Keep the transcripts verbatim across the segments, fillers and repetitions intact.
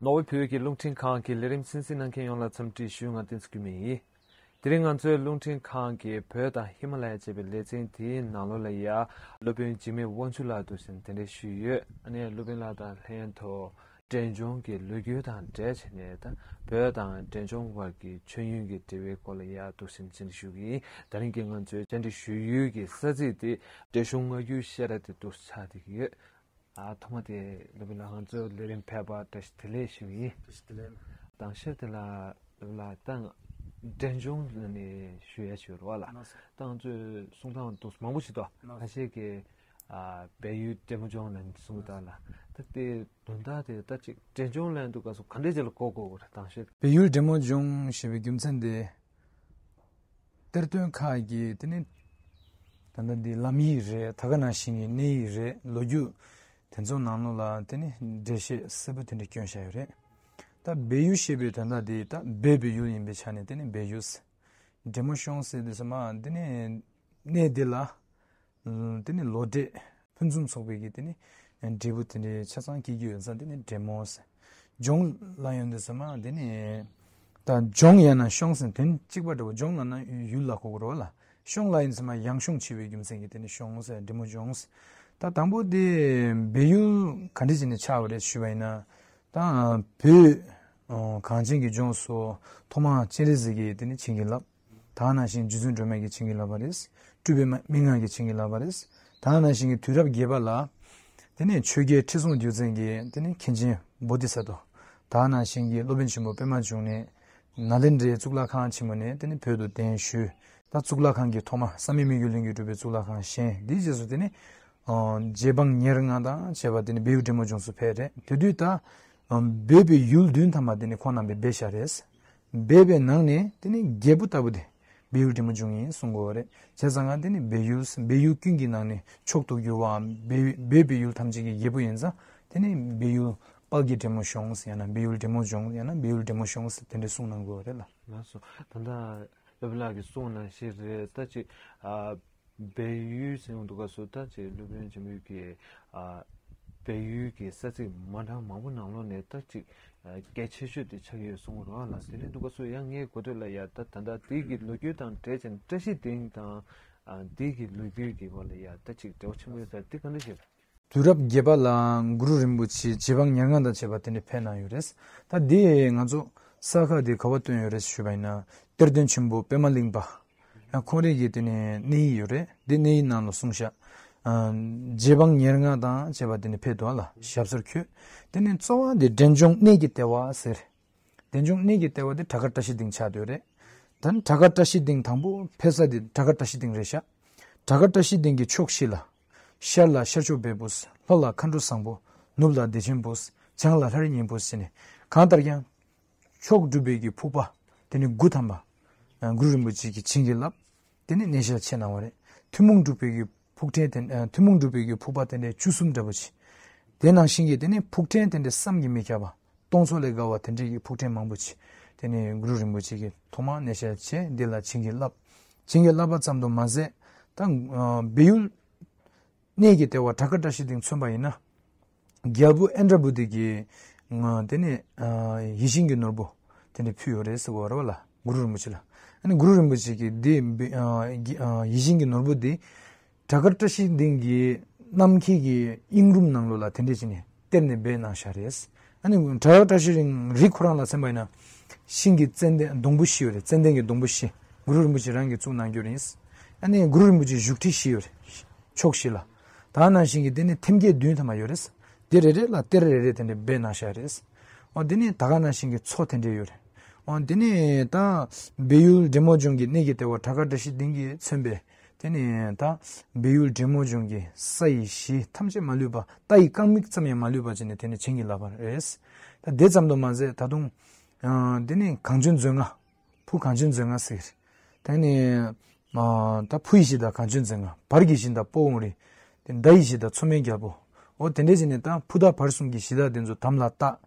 ནོར་ཝེ་བོད་ཀྱི་རླུང་འཕྲིན་ཁང་གི་ལས་རིམ་གསན་གཟིགས་གནང་མཁན་ཡོངས་ལ་འཚམས་འདྲི་ཞུ། ང་བསྟན་འཛིན་སྐྱིད་མེད་ཡིན། དེ་རིང་ང་ཚོའི་རླུང་འཕྲིན་ཁང་གི་བོད་དང་ཧི་མ་ལ་ཡ་ཅེས་པའི་ལེ་ཚན་དེའི་ནང་ལོགས་ལ་ཡ་སློབ་དཔོན་འཇིགས་མེད་དབང་ཕྱུག་ལགས་འདུག་ཟིན་དེ་འདྲ་ཞུས་ཡོད། ཨ་ནི་སློབ་དཔོན་ལགས་དང་ལྷན་དུ་འབྲས་ལྗོངས་ཀྱི་ལོ་རྒྱུས་དང་འབྲེལ་བྱས་ནས་ད་བོད་དང་འབྲས་ལྗོངས་བར་གྱི་མཆོད་ཡོན་གྱི་འབྲེལ་བའི་སྐོར་ལ་ཡ་འདུག་ཟིན་བཅར་འདྲི་ཞུ་གི་ཡིན། ད་རིང་གི་ང་ཚོའི་བཅར་འདྲི་ཞུ་ཡུལ་གྱི་ས་ཚིགས་དེ་འབྲས་གཞུང་སྔ་འགྱུར་བཤད་གྲྭ་དེ་འདུག་ཆགས་བསྡད་ཀྱི་ཡོད། ཨ་ཐོག་མ་དེ་སློབ་དཔོན་ལགས་ང་ཚོའི་ལས་རིམ་ཕེབས་པར་བཀྲ་ཤིས་བདེ་ལེགས་ཞུ་ཡིན། བཀྲ་ཤིས་བདེ་ལེགས། དང་ཤོས་དེ་ལ་སློབ་དཔོན་ལགས་ད་འབྲས་ལྗོངས་ནས་ཞུ་ཡ་ཞུ་རོགས་ལ། ལགས་སོ། ད་ང་ཚོས་གསུང་སྟངས་འདུག་མང་པོ་ཞིག་འདུག་ལགས་སོ། ཁ་ཤས་ཀྱིས་ཨ་སྦས་ཡུལ་འབྲས་མོ་ལྗོངས་ལ་གསུང་གི་འདུག་ལ། ད་དེ་དོན་དག་དེ་ད་ཅིག་འབྲས་ལྗོངས་ལ་འདུག་ག་སོ་ག་འདྲས་ཅིག་ལ་གོ་དགོས་རེད། དང་ཤོས་སྦས་ཡུལ་འབྲས་མོ་ལྗོངས་ཞེས་པའི་རྒྱུ་མཚན་དེ། གཏེར་སྟོན་ཁག་གིས་དེ་ནི་ད་ལྟ་འདི་ལམ་ཡིག་རེད། ད་ག་ནང་བཞིན་གྱི་གནས་ཡིག་རེད། ལོ་རྒྱུས་དེ་ཚོ་ནང་ལོགས་ལ་དེ་ནི་འགྲེལ་བཤད་གསལ་པོ་དེ་འདྲ་བསྐྱོན་བཞག་ཡོད་རེད། ད་སྦས་ཡུལ་ཞེས་པའི་དོན་དག་དེ་ད་སྦས་པའི་ཡུལ་ཡིན་པའི་ཆ་ནས་དེ་ནི་སྦས་ཡུལ། འབྲས་མོ་ལྗོངས་ཟེར་དུས་ཙམ་པ་དེ་ནི་གནས་དེ་ལ། དེ་ནི་ལོ་འབྲས་ཕུན་སུམ་ཚོགས་པའི་གི་དེ་ནི་འབྲས་བུ་དེ་འདྲའི་ཆ་ཚང་སྐྱེ་རྒྱུ་ཡོད་ཙང་དེ་ནི་འབྲས་མོ་ཟེར། ལྗོངས་ལ་ཡོང་དུས་ཙམ་པ་དེ་ནི་ད་ལྗོངས་ཡང་ན་ལྗོངས་ཟེར་དོན་གཅིག་པ་འདྲ་བོ། ལྗོངས་ལབ་ན་ཡུལ་ལ་གོ་དགོས་རེད་བ་ལ། ལྗོངས་ལ་ཡིན་ཙམ་པ་ཡང་ལྗོངས་ཆེ་བའི་རྒྱུ་མཚན་གྱིས་དེ་ནི་ལྗོངས་ཟེར། འབྲས་མོ་ལྗོངས་ཟེར། ད་དང་པོ་དེ་སྦས་ཡུལ་ག་འདྲ་བྱས་ནས་ཆགས་པ་རེད་ཞུས་པ་ཡིན་ན། ད་བོད་གངས་ཅན་གྱི་ལྗོངས་སུ་ཐོག་མར་སྤྱན་རས་གཟིགས་ཀྱིས་དེ་ནི་བྱིན་གྱིས་བརླབས། ད་ག་ནང་བཞིན་རྗེ་བཙུན་སྒྲོལ་མ་གིས་བྱིན་གྱིས་བརླབས་པ་རེད། སྤྲུལ་པའི་མན་ངག་གིས་བྱིན་གྱིས་བརླབས་པ་རེད། ད་ག་ནང་བཞིན་གྱི་དུས་རབས་བརྒྱད་པ་ལ། དེ་ནས་ཆོས་རྒྱལ་ཁྲི་སྲོང་ལྡེའུ་བཙན་གྱིས་དེ་ནས་མཁན་ཆེན་བོ་དྷི་ས་ཏྭ། ད་ག་ནང་བཞིན་གྱི་སློབ་དཔོན་ཆེན་པོ་པདྨ་འབྱུང་གནས། ནཱ་ལེནྡྲའི་གཙུག་ལག་ཁང་ཆེན་མོ་ནས་དེ་ནས་བོད་དུ་གདན་ཞུས། ད་གཙུག་ལག་ཁང་གི་ཐོག་མ་བསམ་ཡས་མི་བསྐྱོད་ལྷུན་གྱིས་གྲུབ་པའི་གཙུག་ལག་ཁང་བཞེངས། དེའི་རྗེས་སུ་དེ་ནས་རྗེ་འབངས་ཉེར་ལྔ་དང་བཅས་པ་དེ་ནས་སྦས་ཡུལ་འབྲས་མོ་ལྗོངས་སུ་ཕེབས་རེད། དེ་དུས་ད་སྦས་པའི་ཡུལ་བདུན་ཐམ་པ་དེ་ནས་ཁོང་རྣམ་པས་སྦས་བཞག་རེད། སྦས་པའི་ནང་ནས་དེ་ནི་རྒྱལ་པོ་ལྟ་བུ་དེ་སྦས་ཡུལ་འབྲས་མོ་ལྗོངས་ཡིན་གསུང་གི་ཡོད་རེད། བྱས་ཙང་ང་དེ་ནི་སྦས་ཡུལ་སྦས་ཡུལ་ཀུན་གྱི་ནང་ནས་མཆོག་ཏུ་གྱུར་བའམ་སྦས་སྦས་པའི་ཡུལ་ཐམས་ཅད་ཀྱི་རྒྱལ་པོ་ཡིན་ཙང་དེ་ནི་སྦས་ཡུལ་དཔལ་གྱི་འབྲས་མོ་ལྗོངས་ཡང་ན་སྦས་ཡུལ་འབྲས་མོ་ལྗོངས་ཡང་ན་སྦས་ཡུལ་འབྲས་མོ་ལྗོངས་དེ་འདྲ་གསུང་གནང་གི་ཡོད་རེད་ལ། ལགས་སོ། ད་ལྟ་སློབ་དཔོན་ལགས་ཀྱིས་གསུངས་ནང་བཞིན་རེད། ད་ཅིག་ཨ། སྦས་ཡུལ་ཟེར་ཡོང་དུས་སྐབས་སུ་ད་ཅིག་སློབ་དཔོན་ཆེན་པོ་གིས་ཨ་སྦས་ཡུལ་གྱི་ས་ཚིགས་མ་འདྲ་མང་པོ་ནང་ལོགས་ནས་ད་ཅིག་ཨ་གལ་ཆེ་ཤོས་དེ་ཆགས་ཡོད་གསུང་གི་རེད་ལ། དེ་འདྲ་དུས་སྐབས་སུ་ཡང་ངའི་གོ་ཐོས་ལ་ཡ་ད་ད་ལྟ་དེའི་གི་ལོ་རྒྱུས་དང་འབྲེལ་ཅིང་བཀྲ་ཤིས་སྡིངས་དང་ཨ་དེའི་གི་ལོ་རྒྱུས་ཀྱི་སྐོར་ལ་ཡ་ད་ཅིག་འབྲེལ་བ་ཆེན་པོ་ཡོད་ས་དེ་ག་འདྲ་ཞིག་དུས་རབས་བརྒྱད་པ་ལ་གུ་རུ་རིན་པོ་ཆེ་རྗེ་འབངས་ཉེར་ལྔ་དང་བཅས་པ་དེ་འདྲ་ཕེབས་གནང་ཡོད་རེད། ད་དེ་ང་ཚོ་ས་ཁ་དེ་ག་པར་བཏོན་ཡོད་རེད་ཞུས་པ་ཡིན་ན། གཏེར་སྟོན་ཆེན་པོ་པདྨ་གླིང་པ། ཡང་ཁོང་རང་གི་དེ་ནས་གནས་ཡིག་ཡོད་རེད། དེ་གནས་ཡིག་ནང་ལ་གསུངས་ཤག་ཨ་རྗེ་འབངས་ཉེར་ལྔ་དང་བཅས་པ་དེ་ནས་ཕེབས་འདུག་ཨ་ལ་ཞབས་སོར་འཁོད། དེ་ནས་གཙོ་བོ་དེ་འབྲས་ལྗོངས་གནས་ཀྱི་ལྟེ་བ་ཟེར། འབྲས་ལྗོངས་གནས་ཀྱི་ལྟེ་བ་དེ་བྲག་དཀར་བཀྲ་ཤིས་སྡིངས་ཆགས་བསྡད་ཡོད་རེད། ད་ནི་བྲག་དཀར་བཀྲ་ཤིས་སྡིངས་དང་པོ་ཕེབས་ས་དེ་བྲག་དཀར་བཀྲ་ཤིས་སྡིངས་རེད་ཤག་བྲག་དཀར་བཀྲ་ཤིས་སྡིངས་ཀྱི་ཕྱོགས་བཞི་ལ། ཤར་ལ་ཤར་ཕྱོགས་བལ་པོ། ལྷོ་ལ་མཁའ་འགྲོ་བཟང་པོ། ནུབ་ལ་བདེ་ཆེན་པོ། བྱང་ལ་ལྷ་རི་སྙིང་པོ་བྱས་ནས་གང་ལྟར་ཀྱང་། མཆོག་གྲུབ་པའི་གི་ཕུག་པ་དེ་ནི་དགུ་ཐམ་པ། ཨ་གུ་རུ་རིན་པོ་ཆེ་གིས་བྱིན་གྱིས་བརླབས། དེ་ནི་གནས་ཞལ་ཕྱེ་གནང་བ་རེད། ཐུན་མོང་གྲུབ་པའི་གི་ཕུག་ཕྲན་དེ་ཨ་ཐུན་མོང་གྲུབ་པའི་གི་ཕུག་པ་དེ་འདྲའི་བཅུ་གསུམ་འདྲ་པོ་ཅིག་དེ་ནང་བཞིན་གྱི་དེ་ནི་ཕུག་ཕྲན་དེ་འདྲའི་བསམ་གྱིས་མི་ཁྱབ་པ། སྟོང་ཚོགས་ལས་བརྒལ་བ་དེ་འདྲའི་གི་ཕུག་ཕྲན་མང་པོ་ཅིག་དེ་ནི་གུ་རུ་རིན་པོ་ཆེ་གིས་ཐོག་མར་གནས་ཞལ་ཕྱེ་འདི་ལ་བྱིན་གྱིས་བརླབས། བྱིན་གྱིས་བརླབས་པ་ཙམ་དུ་མ་ཟད། ད་ཨ་སྦས་ཡུལ་གནས་ཀྱི་ལྟེ་བ་བྲག་དཀར་བཀྲ་ཤིས་སྡིངས་མཚོན་པ་ཡིན་ན། རྒྱལ་པོ་ཨནྡྲ་བྷུ་ཏི་གིས་ང་དེ་ནས་ཨ་ཡིད་བཞིན་གྱི་ནོར་བུ་དེ་འདྲ་ཕུལ་ཡོད་རེད་ཟེར་གོ་ར་བ་ལ་གུ་རུ་རིན་པོ་ཆེ་ལ། ཨ་ནི་གུ་རུ་རིན་པོ་ཆེ་གིས་དེ་ཨ་ཡིད་བཞིན་གྱི་ནོར་བུ་དེ་བྲག་དཀར་བཀྲ་ཤིས་སྡིངས་ཀྱི་ནམ་མཁའི་གི་དབྱིངས་རུམ་ནང་ལོགས་ལ་དེ་འདྲ་བྱས་ནས་གཏེར་ནས་སྦས་གནང་བཞག་རེད། ཨ་ནི་བྲག་དཀར་བཀྲ་ཤིས་སྡིངས་རི་ཁོ་རང་ལ་མཚོན་པ་ཡིན་ན། ཤིང་གི་ཙན་དན་སྡོང་པོ་བཞི་ཡོད་རེད། ཙན་དན་གྱི་སྡོང་པོ་བཞི་གུ་རུ་རིན་པོ་ཆེ་རང་གིས་བཙུགས་གནང་རྒྱུ་རེད། ཨ་ནི་གུ་རུ་རིན་པོ་ཆེ་བཞུགས་ཁྲི་བཞི་ཡོད་རེད། ཕྱོགས་བཞི་ལ། ད་ནང་བཞིན་གྱི་དེ་ནི་ཐེམ་སྐས་བདུན་ཐམ་པ་ཡོད་རེད། དེ་རེ་རེ་ལ་གཏེར་རེ་རེ་དེ་འདྲ་སྦས་གནང་བཞག་རེད། འོ་དེ་ནི་ད་ག་ནང་བཞིན་གྱི་མཚོ་དེ་འདྲ་ཡོད་རེད། འོ་དེ་ནི་ད་སྦས་ཡུལ་འབྲས་མོ་ལྗོངས་ཀྱི་གནས་ཀྱི་ལྟེ་བ་བྲག་དཀར་བཀྲ་ཤིས་སྡིངས་ཀྱིས་མཚོན་པའི་དེ་ནི་ད་སྦས་ཡུལ་འབྲས་མོ་ལྗོངས་ཀྱི་ས་ཡི་གཞི་ཐམས་ཅད་མ་ལུས་པ། རྟ་ཡི་རྐང་མིག་ཙམ་ཡང་མ་ལུས་པ་བྱས་ནས་དེ་ནི་བྱིན་གྱིས་བརླབས་པ་རེད། ད་དེ་ཙམ་དུ་མ་ཟད་ད་དུང་ཨ་དེ་ནི་གངས་ལྗོངས་མཛོད་ལྔ། ཕུ་གངས་ལྗོངས་མཛོད་ལྔ་ཟེར། དེ་ནས་ཨ་ད་ཕུ་ཡི་གཞི་བདག་གངས་ལྗོངས་མཛོད་ལྔ། བར་གྱི་གཞི་བདག་སྤོ་བོང་རི། དེ་མདའ་ཡི་གཞི་བདག་མཚོ་སྨན་རྒྱལ་པོ། འོ་དེ་འདྲས་བྱས་ནས་ད་ཕུ་དང་བར་གསུམ་གྱི་གཞི་བདག་དེ་ཚོ་དམ་ལ་བཏགས།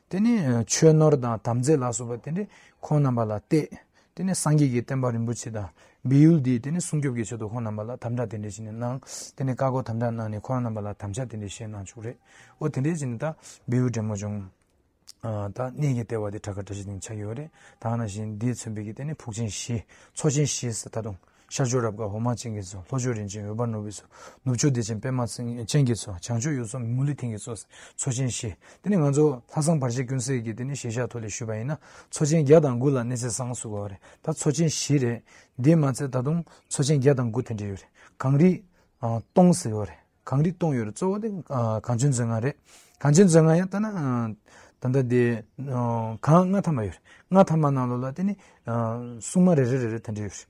དེ་ནས་ཆོས་ནོར་དང་དམ་རྫས་ལ་སོགས་པ་དེ་འདྲས་ཁོང་རྣམ་པ་ལ་གཏད། དེ་ནས་སངས་རྒྱས་ཀྱི་བསྟན་པ་རིན་པོ་ཆེ་དང་སྦས་ཡུལ་འདི་དེ་ནས་སྲུང་སྐྱོབ་ཀྱི་ཆེད་དུ་ཁོང་རྣམ་པ་ལ་དམ་དྲག་དེ་འདྲས་བྱས་ནས་གནང་། དེ་ནས་བཀའ་བསྒོ་དམ་དྲག་གནང་ནས་ཁོང་རྣམ་པ་ལ་དམ་བཅའ་དེ་འདྲས་བཞེས་གནང་བཅུག་རེད། འོ་དེ་འདྲས་བྱས་ནས་ད་སྦས་ཡུལ་འབྲས་མོ་ལྗོངས། ཨ་ད་གནས་ཀྱི་ལྟེ་བ་དེ་བྲག་དཀར་བཀྲ་ཤིས་གླིང་ཆགས་ཡོད་རེད། ད་ག་ནང་བཞིན་འདིས་མཚོན་པའི་གི་དེ་ནི་ཕུག་ཆེན་བཞི། མཚོ་ཆེན་བཞི་ཟེར་ད་དུང་ཤར་ཕྱོགས་རབ་དཀར་འོ་མ་ཅན་གྱི་མཚོ། ལྷོ་ཕྱོགས་རིན་ཆེན་འོད་འབར་ནོར་བུའི་མཚོ། ནུབ་ཕྱོགས་བདེ་ཆེན་པད་མ་ཅན་གྱི་མཚོ། བྱང་ཕྱོགས་ཡུལ་མཚོ་མུ་ལི་ཐིང་གི་མཚོ། མཚོ་ཆེན་བཞི། དེ་ནི་ང་ཚོ་ལྷ་བཟང་བར་ཆད་ཀུན་སེལ་གྱི་དེ་ནི་ཞལ་བཞག་ཐོག་ལས་ཞུས་པ་ཡིན་ན། མཚོ་ཆེན་བརྒྱ་དང་དགུ་ལ་གནས་ཚེ་བཟང་ཟེར་གོ་རེད། ད་མཚོ་ཆེན་བཞི་རེད། དེ་མ་ཚད་ད་དུང་མཚོ་ཆེན་བརྒྱ་དང་དགུ་དེ་འདྲ་ཡོད་རེད། གངས་རི་ཨ་སྟོང་ཟེར་གོ་རེད། གངས་རི་སྟོང་ཡོད་རེད། གཙོ་བོ་དེ་ཨ་གངས་ཅན་མཚོ་སྔོན་རེད། གངས་ཅན་མཚོ་སྔོན་ཡང་ལྟ་ན་ཨ་ད་ལྟ་དེ་ཨ་གངས་ལྔ་ཐ་མ་ཡོད་རེད། ལྔ་ཐ་མ་ནང་ལོགས་ལ་དེ་ནི་ཨ་སྲུང་མ་རེ་རེ་རེ་རེ་དེ་འདྲ་ཡོད་རེད།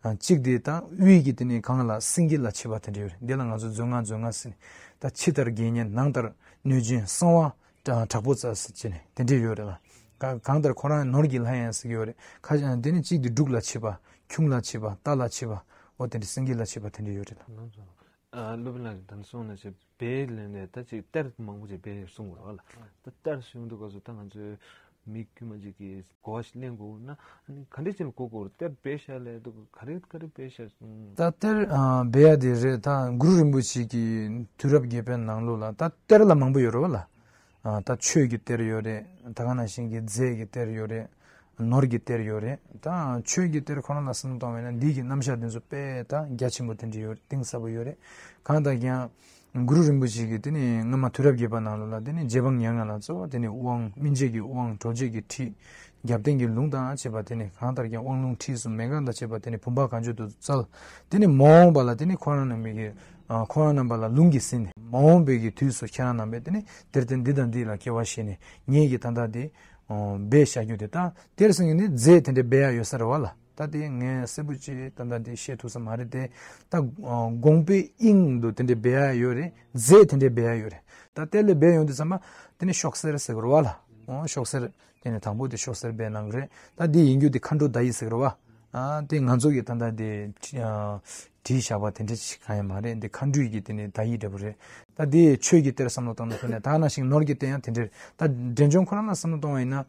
ཨ་གཅིག་དེ་ད་དབུས་ཀྱི་དེ་ནི་གངས་ལ་སེང་གེ་ལ་ཆིབས་པ་དེ་འདྲ་ཡོད་རེད། འདི་ལ་ང་ཚོ་མཚོ་སྔོན་མཚོ་སྔོན་ཟེར་ནས། ད་ཕྱི་ལྟར་དགེ་བསྙེན། ནང་ལྟར་གནོད་སྦྱིན། གསང་བ་དྲག་པོ་རྩལ་ཟེར་བྱས་ནས་དེ་འདྲ་ཡོད་རེད་ལ། ག་གང་ལྟར་ཁོ་རང་ནོར་གྱི་ལྷ་ཡང་ཟེར་གྱི་ཡོད་རེད། ཁ་ཅིག་དེ་ནི་གཅིག་དེ་འབྲུག་ལ་ཆིབས་པ། ཁྱུང་ལ་ཆིབས་པ། རྟ་ལ་ཆིབས་པ། འོ་དེ་འདྲ་སེང་གེ་ལ་ཆིབས་པ་དེ་འདྲ་ཡོད་རེད་ལ། ལགས་སོ། ཨ་སློབ་དཔོན་ལགས་ཀྱིས་ད་ནི་གསུངས་ནས་བྱས་སྦས་ལེན་ནས་ད་ཅིག་གཏེར་མང་པོ་ཅིག་སྦས་གསུངས་པ་རེད་བ་ལ། ད་གཏེར་གསུང་དུས་སྐབས་སུ་ད་ང་ཚོའི་མི་དཀྱུས་མ་ཅིག་གིས་གོ་བ་ཞིག་ལེན་དགོས་ན་ཨ་ནི་ག་འདྲ་ཅིག་ལ་གོ་དགོས་རེད། གཏེར་སྦས་བཞག་ལས་འདུག་ག་རེ་ག་རེ་སྦས་བཞག་གསུངས། ད་གཏེར་ཨ་སྦས་ཡ་དེ་རེད། ད་གུ་རུ་རིན་པོ་ཆེ་གི་དུས་རབས་བརྒྱད་པའི་ནང་ལོགས་ལ་ད་གཏེར་ལ་མང་པོ་ཡོད་རེད་བ་ལ། ཨ་ད་ཆོས་ཀྱི་གཏེར་ཡོད་རེད། ད་ག་ནང་བཞིན་གྱི་རྫས་ཀྱི་གཏེར་ཡོད་རེད། ནོར་གྱི་གཏེར་ཡོད་རེད། ད་ཆོས་ཀྱི་གཏེར་ཁོ་རང་ལ་བསམ་བློ་གཏོང་བ་ཡིན་ན་འདི་གི་རྣམ་གཞག་འདི་ཚོ་དཔེ་ད་རྒྱ་ཆེན་པོ་དེ་འདྲ་ཡོད་རེད། གཏིང་ཟབ་པོ་ཡོད་རེད། གང་ལྟར་ཀྱང་གུ་རུ་རིན་པོ་ཆེ་གིས་དེ་ནི་སྔ་མ་དུས་རབས་བརྒྱད་པ་ནང་ལོགས་ལ་དེ་ནི་རྗེ་འབངས་ཉེར་ལྔ་ལ་གཙོ་བོ་དེ་ནི་དབང་སྨིན་བྱེད་ཀྱི་དབང་གྲོལ་བྱེད་ཀྱི་ཁྲིད། རྒྱབ་རྟེན་གྱི་ལུང་དང་བཅས་པ་དེ་ནི་གང་ལྟར་ཀྱང་དབང་ལུང་ཁྲིད་གསུམ་མན་ངག་དང་བཅས་པ་དེ་ནི་བུམ་པ་གང་བྱོའི་དུ་སྩལ། དེ་ནི་མ་འོངས་པ་ལ་དེ་ནི་ཁོ་རང་རྣམ་པའི་གི་ཨ་ཁོ་རང་རྣམ་པ་ལ་ལུང་གིས་ཟིན་ནས་མ་འོངས་པའི་གི་དུས་སུ་ཁྱེད་རང་རྣམ་པས་དེ་ནི་གཏེར་སྟོན་འདི་དང་འདི་ལ་སྐྱེ་བ་བཞེས་ནས་ངེད་ཀྱི་ད་ལྟ་དེ་ཨ་སྦས་བཞག་རྒྱུ་དེ། ད་གཏེར་ཟེར་མཁན་ནི་རྫས་དེ་འདྲ་སྦས་ཡ་ཡོད་ས་རེད་བ་ལ། ད་དེ་ངས་གསལ་པོ་ཅིག་ད་ལྟ་དེ་བཤད་ཐུབ་ས་མ་རེད་དེ། ད་ཨ་དགོངས་པའི་དབྱིངས་དུ་དེ་འདྲ་སྦས་ཡ་ཡོད་རེད། རྫས་དེ་འདྲ་སྦས་ཡ་ཡོད་རེད། ད་གཏེར་ལ་སྦས་ཡོང་དུས་ཙམ་པ་དེ་ནི་ཤོག་སེར་ཟེར་གི་རེད་བ་ལ། ཨོ་ཤོག་སེར། དེ་ནི་དང་པོ་དེ་ཤོག་སེར་སྦས་གནང་གི་རེད། ད་འདི་ཡིན་རྒྱུ་དེ་མཁའ་འགྲོ་ཟླ་ཡིས་ཟེར་གི་རེད་བ། ཨ་དེ་ང་ཚོ་གི་ད་ལྟ་དེ་ཨ་བྲིས་བཞག་པ་དེ་འདྲ་ཞིག་གང་ཡང་མ་རེད། འདི་མཁའ་འགྲོའི་གི་དེ་ནི་ཟླ་ཡིས་འདྲ་པོ་རེད། ད་འདི་ཆོས་ཀྱི་གཏེར་བསམ་བློ་བཏང་ན་ཁོ་ནས་ད་ནང་བཞིན་ནོར་གྱི་གཏེར་ཡང་དེ་འདྲ་རེད། ད་འབྲས་ལྗོངས་ཁོ་རང་ལ་བསམ་བློ་གཏོང་བ་ཡིན་ན།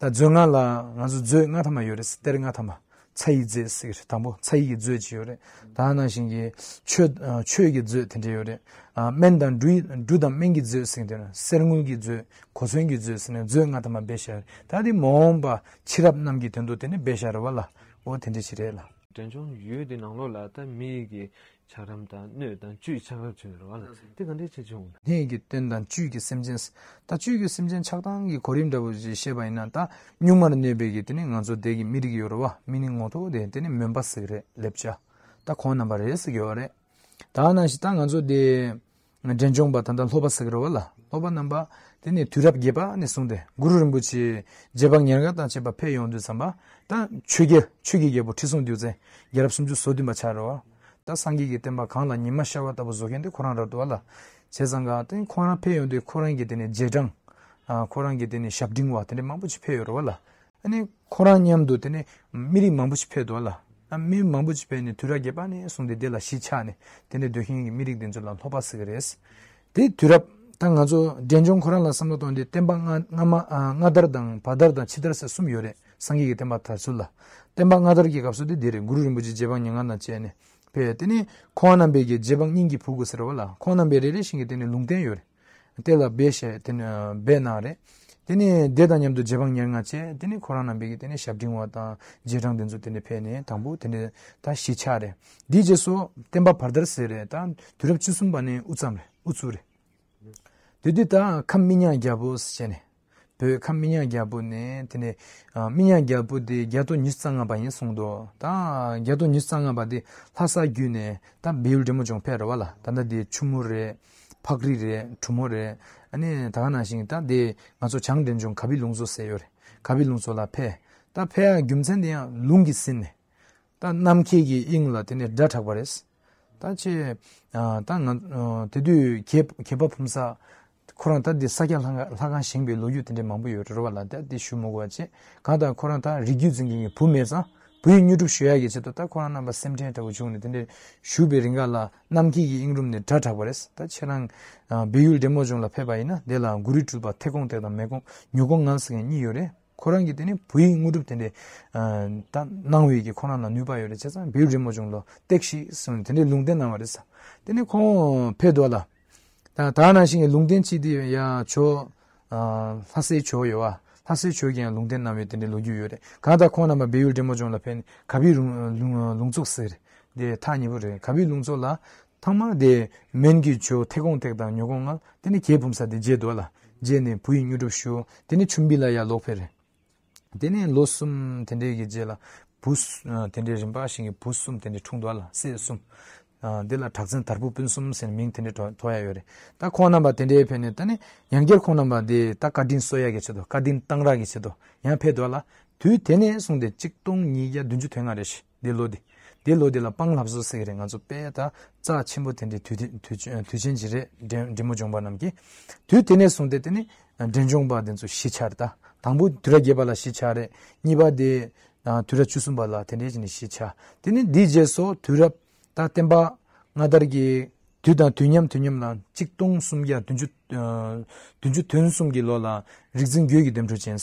ད་མཛོད་ལྔ་ལ་ང་ཚོ་མཛོད་ལྔ་ཐ་མ་ཡོད་རེད། གཏེར་ལྔ་ཐ་མ། ཚ་ཡི་རྫས་ཟེར་གི་རེད། དང་པོ་ཚ་ཡི་གི་མཛོད་ཅིག་ཡོད་རེད། ད་ནང་བཞིན་གྱི་ཆོས་ཨ་ཆོས་ཀྱི་མཛོད་དེ་འདྲ་ཡོད་རེད། ཨ་སྨན་དང་འབྲུ་འབྲུ་དང་སྨན་གྱི་མཛོད་ཟེར་གི་དེ་ནི་གསེར་དངུལ་གྱི་མཛོད། གོ་མཚོན་གྱི་མཛོད་ཟེར་ནས་མཛོད་ལྔ་ཐ་མ་སྦས་བཞག་རེད། ད་དེ་མ་འོངས་པ་ཕྱི་རབས་རྣམས་ཀྱི་དོན་དུ་དེ་ནི་སྦས་བཞག་རེད་བ་ལ། འོ་དེ་འདྲ་ཞིག་རེད་ལ། འབྲས་ལྗོངས་ཡུལ་དེ་ནང་ལོགས་ལ་ད་མི་ཡི་གི་ཆགས་རིམ་དང་སྣོད་དང་བཅུད་ཆགས་རབས་བྱུང་ཡོད་རེད་བ་ལ། དེ་ག་འདྲས་བྱས་བྱུང་། སྣོད་ཀྱི་སྟོན་དང་བཅུད་ཀྱི་སེམས་ཅན། ད་བཅུད་ཀྱི་སེམས་ཅན་ཆགས་སྟངས་ཀྱི་གོ་རིམ་འདྲ་པོ་ཞིག་བཤད་པ་ཡིན་ན། ད་གཉུག་མར་གནས་པའི་གི་དེ་ནི་ང་ཚོ་དེ་གི་མི་རིགས་ཡོད་རེད་བ། མི་ནི་ངོ་ཐོག་དེ་དེ་ནི་མོན་པ་ཟེར་གི་རེད། ལེབ་ཅ། ད་ཁོང་རྣམ་པ་རེད་ཟེར་གི་ཡོད་རེད། ད་ནང་བཞིན་ད་ང་ཚོ་དེ་འབྲས་ལྗོངས་པ་ད་ལྟ་ལྷོ་པ་ཟེར་གི་རེད་བ་ལ། ལྷོ་པ་རྣམ་པ་དེ་ནི་དུས་རབས་བརྒྱད་པ་ནས་བཟུང་སྟེ་གུ་རུ་རིན་པོ་ཆེ་རྗེ་འབངས་ཉེར་ལྔ་དང་བཅས་པ་ཕེབས་ཡོང་དུས་ཙམ་པ། ད་ཆོས་རྒྱལ་ཆོས་ཀྱི་རྒྱལ་པོ་ཁྲི་སྲོང་ལྡེའུ་བཙན་རྒྱལ་རབས་སུམ་ཅུ་སོ་བདུན་པ་ཆགས་རེད་བ། ད་སངས་རྒྱས་ཀྱི་བསྟན་པ་གང་ལ་ཉི་མ་ཤར་བ་ལྟ་བུ་བཟོ་མཁན་དེ་ཁོ་རང་རེད་འདུག་བ་ལ། བྱས་ཙང་ག་དེ་ཁོ་རང་ཕེབས་ཡོང་དུས་ཁོ་རང་གི་དེ་ནི་རྗེས་འབྲང་། ཨ་ཁོ་རང་གི་དེ་ནི་ཞབས་འབྲིང་བ་དེ་འདྲ་མང་པོ་ཅིག་ཕེབས་ཡོད་རེད་བ་ལ། ཨ་ནི་ཁོ་རང་མཉམ་དུ་དེ་ནི་མི་རིགས་མང་པོ་ཞིག་ཕེབས་འདུག་ལ། ཨ་མི་མང་པོ་ཞིག་ཕེབས་ནས་དུས་རབས་བརྒྱད་པ་ནས་བཟུང་སྟེ་དེ་ལ་གཞིས་ཆགས་ནས་དེ་འདྲ་སྡོད་མཁན་གྱི་མི་རིགས་དེ་ཚོ་ལ་ལྷོ་པ་ཟེར་གི་རེད། དེ་དུས་རབས་ད་ང་ཚོ་འབྲས་ལྗོངས་ཁོ་རང་ལ་བསམ་བློ་གཏོང་དུས་བསྟན་པ་སྔ་སྔ་མ་ཨ་སྔ་དར་དང་བར་དར་དང་ཕྱི་དར་ཟེར་གསུམ་ཡོད་རེད། སངས་རྒྱས་ཀྱི་བསྟན་པ་དར་ཚུལ་ལ། བསྟན་པ་སྔ་དར་གྱི་སྐབས་སུ་དེ་འདི་རེད། གུ་རུ་རིན་པོ་ཆེ་རྗེ་འབངས་ཉེར་ལྔ་དང་བཅས་ནས་ཕེབས། དེ་ནས་ཁོང་རྣམ་པས་ཀྱི་རྗེ་འབངས་སྙིང་གི་ཕུ་གུ་ཟེར་བ་ལ། ཁོང་རྣམ་པས་རེ་རེ་བཞིན་གྱི་དེ་ནས་ལུང་བསྟན་ཡོད་རེད། དེ་ལ་སྦས་བྱས་དེ་ནས་སྦས་གནང་རེད། དེ་ནས་དེ་དང་མཉམ་དུ་རྗེ་འབངས་ཉེར་ལྔ་བཅས་དེ་ནས་ཁོ་རང་རྣམ་པའི་གི་དེ་ནས་ཞབས་འབྲིང་བ་དང་རྗེས་འབྲང་དེ་ཚོ་དེ་ནས་ཕེབས་ནས་དང་པོ་དེ་ནས་ད་གཞིས་ཆགས་རེད། དེའི་རྗེས་སུ་བསྟན་པ་བར་དར་ཟེར་རེད། ད་དུས་རབས་བཅུ་གསུམ་པ་ནས་དབུ་བརྩམས་རེད། དབུ་བཙུགས་རེད། དེ་དུས་ད་ཁམས་སྨིན་ཉག་རྒྱལ་པོ་ཟེར་བྱས་ནས། བོད་ཁམས་སྨིན་ཉག་རྒྱལ་པོ་ནས་དེ་ནས་ཨ་སྨིན་ཉག་རྒྱལ་པོ་དེ་རྒྱ་ཏོ་ཉི་ཤུ་རྩ་ལྔ་པ་ཡིན་གསུངས་འདུག་ད་རྒྱ་ཏོ་ཉི་ཤུ་རྩ་ལྔ་པ་དེ་ལྷ་ས་བརྒྱུད་ནས་ད་སྦས་ཡུལ་འབྲས་མོ་ལྗོངས་ཕེབས་རེད་བ་ལ། ད་ལྟ་དེ་ཆུ་མོ་རེད། ཕག་རི་རེད། གྲུ་མོ་རེད། ཨ་ནི་ད་ག་ནང་བཞིན་ད་དེ་ང་ཚོ་བྱང་འབྲས་ལྗོངས་ག་བི་ལུང་མཚོ་ཟེར་ཡོད་རེད། ག་བི་ལུང་མཚོ་ལ་ཕེབས། ད་ཕེབས་ཡ་རྒྱུ་མཚན་དེ་ཡང་ལུང་གིས་ཟིན་ནས། ད་ནམ་མཁའི་གི་དབྱིངས་ལ་དེ་ནས་སྒྲ་གྲགས་པ་རེད། ད་ཅེ། ཨ་ད་ང་ཨ་དེ་དུས་མཁས་མཁས་པ་ཕུན་ཚོགས་ཁོ་རང་ད་འདི་ས་སྐྱ་ལྷ་ཁང་ལྷ་ཁང་བཞེངས་པའི་ལོ་རྒྱུས་དེ་འདྲ་མང་པོ་ཡོད་རེད་བ་ལ། ད་འདི་ཞུ་མི་དགོས་པ་བྱས། གང་ལྟར་ཁོ་རང་ད་རིགས་རྒྱུད་འཛིན་མཁན་གྱི་བུ་མེད་ཙང་བུ་ཡི་དངོས་གྲུབ་ཞུ་ཡ་གི་ཆེད་དུ་ད་ཁོ་རང་རྣམ་པ་སེམས་ཁྲལ་འདྲ་བོ་བྱུང་ནས་དེ་འདྲ་བཞུགས་པའི་རིང་ག་ལ་ནམ་མཁའི་གི་དབྱིངས་རུམ་ནས་སྒྲ་གྲགས་པ་རེད། ད་ཁྱེད་རང་ཨ་སྦས་ཡུལ་འབྲས་མོ་ལྗོངས་ལ་ཕེབས་པ་ཡིན་ན་དེ་ལ་གུ་རུའི་སྤྲུལ་པ་ཐེག་གོང་བརྡེག་དང་མེ་གོང་ཉོ་གོང་ངང་ཟེར་མཁན་གཉིས་ཡོད་རེད། ཁོ་རང་གིས་དེ་ནི་བུ་ཡི་དངོས་གྲུབ་དེ་འདྲ་ཨ་ད་གནང་བའི་གི་ཁོ་རང་ལ་ནུས་པ་ཡོད་རེད། བྱས་ཙང་སྦས་ཡུལ་འབྲས་མོ་ལྗོངས་ལ་གཏེགས་ཤིག་གསུངས་ནས་དེ་འདྲའི་ལུང་བསྟན་གནང་བ་རེད་ས། དེ་ནི་ཁོང་ཕེབས་འདུག་ལ། ད་ད་ནང་བཞིན་གྱི་ལུང་བསྟན་གཅིག་དེ་ཡ་ཇོ་ ལྷ་སའི་ཇོ་བོ་ཡོད་བ། ལྷ་སའི་ཇོ་བོ་གིས་ཡང་ལུང་བསྟན་གནང་བའི་དེ་འདྲའི་ལོ་རྒྱུས་ཡོད་རེད། གང་ལྟར་ཁོང་རྣམ་པ་སྦས་ཡུལ་འབྲས་མོ་ལྗོངས་ལ་ཕེབས་ནས་ག་བི་ལུང་ལུང་ལུང་ཚུགས་ཟེར་དེ་ཐག་ཉེ་པོ་རེད། ག་བི་ལུང་ཚུགས་ལ་ཐང་མ་དེ་མོན་གྱི་ཇོ་ཐེ་གོང་ཐེག་དང་ཉོ་གོང་ལྔ་དེ་ནས་གྱད་བུམ་ས་དེ་མཇལ་འདུག་ལ། མཇལ་ནས་བུ་ཡི་དངོས་གྲུབ་ཞུ། དེ་ནས་ཆུམ་བི་ལ་ཡར་ལོག་ཕེབས་རེད། དེ་ནས་ལོ་གསུམ་དེ་འདྲའི་གི་རྗེས་ལ་བུ་གསུ- ཨ། དེ་འདྲའི་རིམ་པ་བཞིན་གྱི་བུ་གསུམ་དེ་འདྲའི་འཁྲུངས་འདུག་ལ། སྲས་གསུམ། ཨ། འདི་ལ་གྲགས་འཛིན་དར་བུ་སྤུན་གསུམ་ཟེར་མིང་དེ་འདྲའི་ཐོ- ཐོགས་ཡ་ཡོད་རེད། ད་ཁོང་རྣམ་པ་དེ་འདྲའི་ཕེབས་ནས་ད་ནི་ཡང་བསྐྱར་ཁོང་རྣམ་པ་དེ་ད་བཀའ་དྲིན་གསོ་ཡ་གི་ཆེད་དུ་བཀའ་དྲིན་གཏང་རག་གི་ཆེད་དུ་ཡང་ཕེབས་འདུག་ལ། དུས་དེ་ནས་བཟུང་སྟེ་གཅིག་སྟོང་ཉིས་བརྒྱ་བདུན་ཅུ་དོན་ལྔ་རེད་ཤག་འདི་ལོ་འདི། འདི་ལོ་འདི་ལ་སྤང་ལྷ་བཟོ་ཟེར་གི་རེད། ང་ཚོ་དཔེ་ད་རྩ་ཆེན་པོ་དེ་འདྲའི་དུས་དེ- དུས་ཆེན- དུས་ཆེན་ཅིག་རེད། འབྲས- འབྲས་མོ་ལྗོངས་པ་རྣམས་ཀྱི། དུས་དེ་ནས་བཟུང་སྟེ་དེ་ནི་འབྲས་ལྗོངས་པ་དེ་ཚོ་གཞིས་ཆགས་རེད། ད་དང་པོ་དུས་རབས་བརྒྱད་པ་ལ་གཞིས་ཆགས་རེད། གཉིས་པ་དེ་ཨ། དུས་རབས་བཅུ་གསུམ་པ་ལ་དེ་འདྲའི་བྱས་ནས་གཞིས་ཆགས། དེ་ནི་འདིའི་རྗེས་སུ་དུས་རབས་ད་བསྟན་པ་སྔ་དར་གྱི་དུས་དང་དུས་མཉམ་དུས་མཉམ་ལ་གཅིག་སྟོང་སུམ་བརྒྱ་བདུན་ཅུ- ཨ། བདུན་ཅུ་དོན་གསུམ་གྱི་ལོ་ལ་རིག་འཛིན་འགོས་ཀྱི་ལྡེམ་འཕྲུ་ཅན།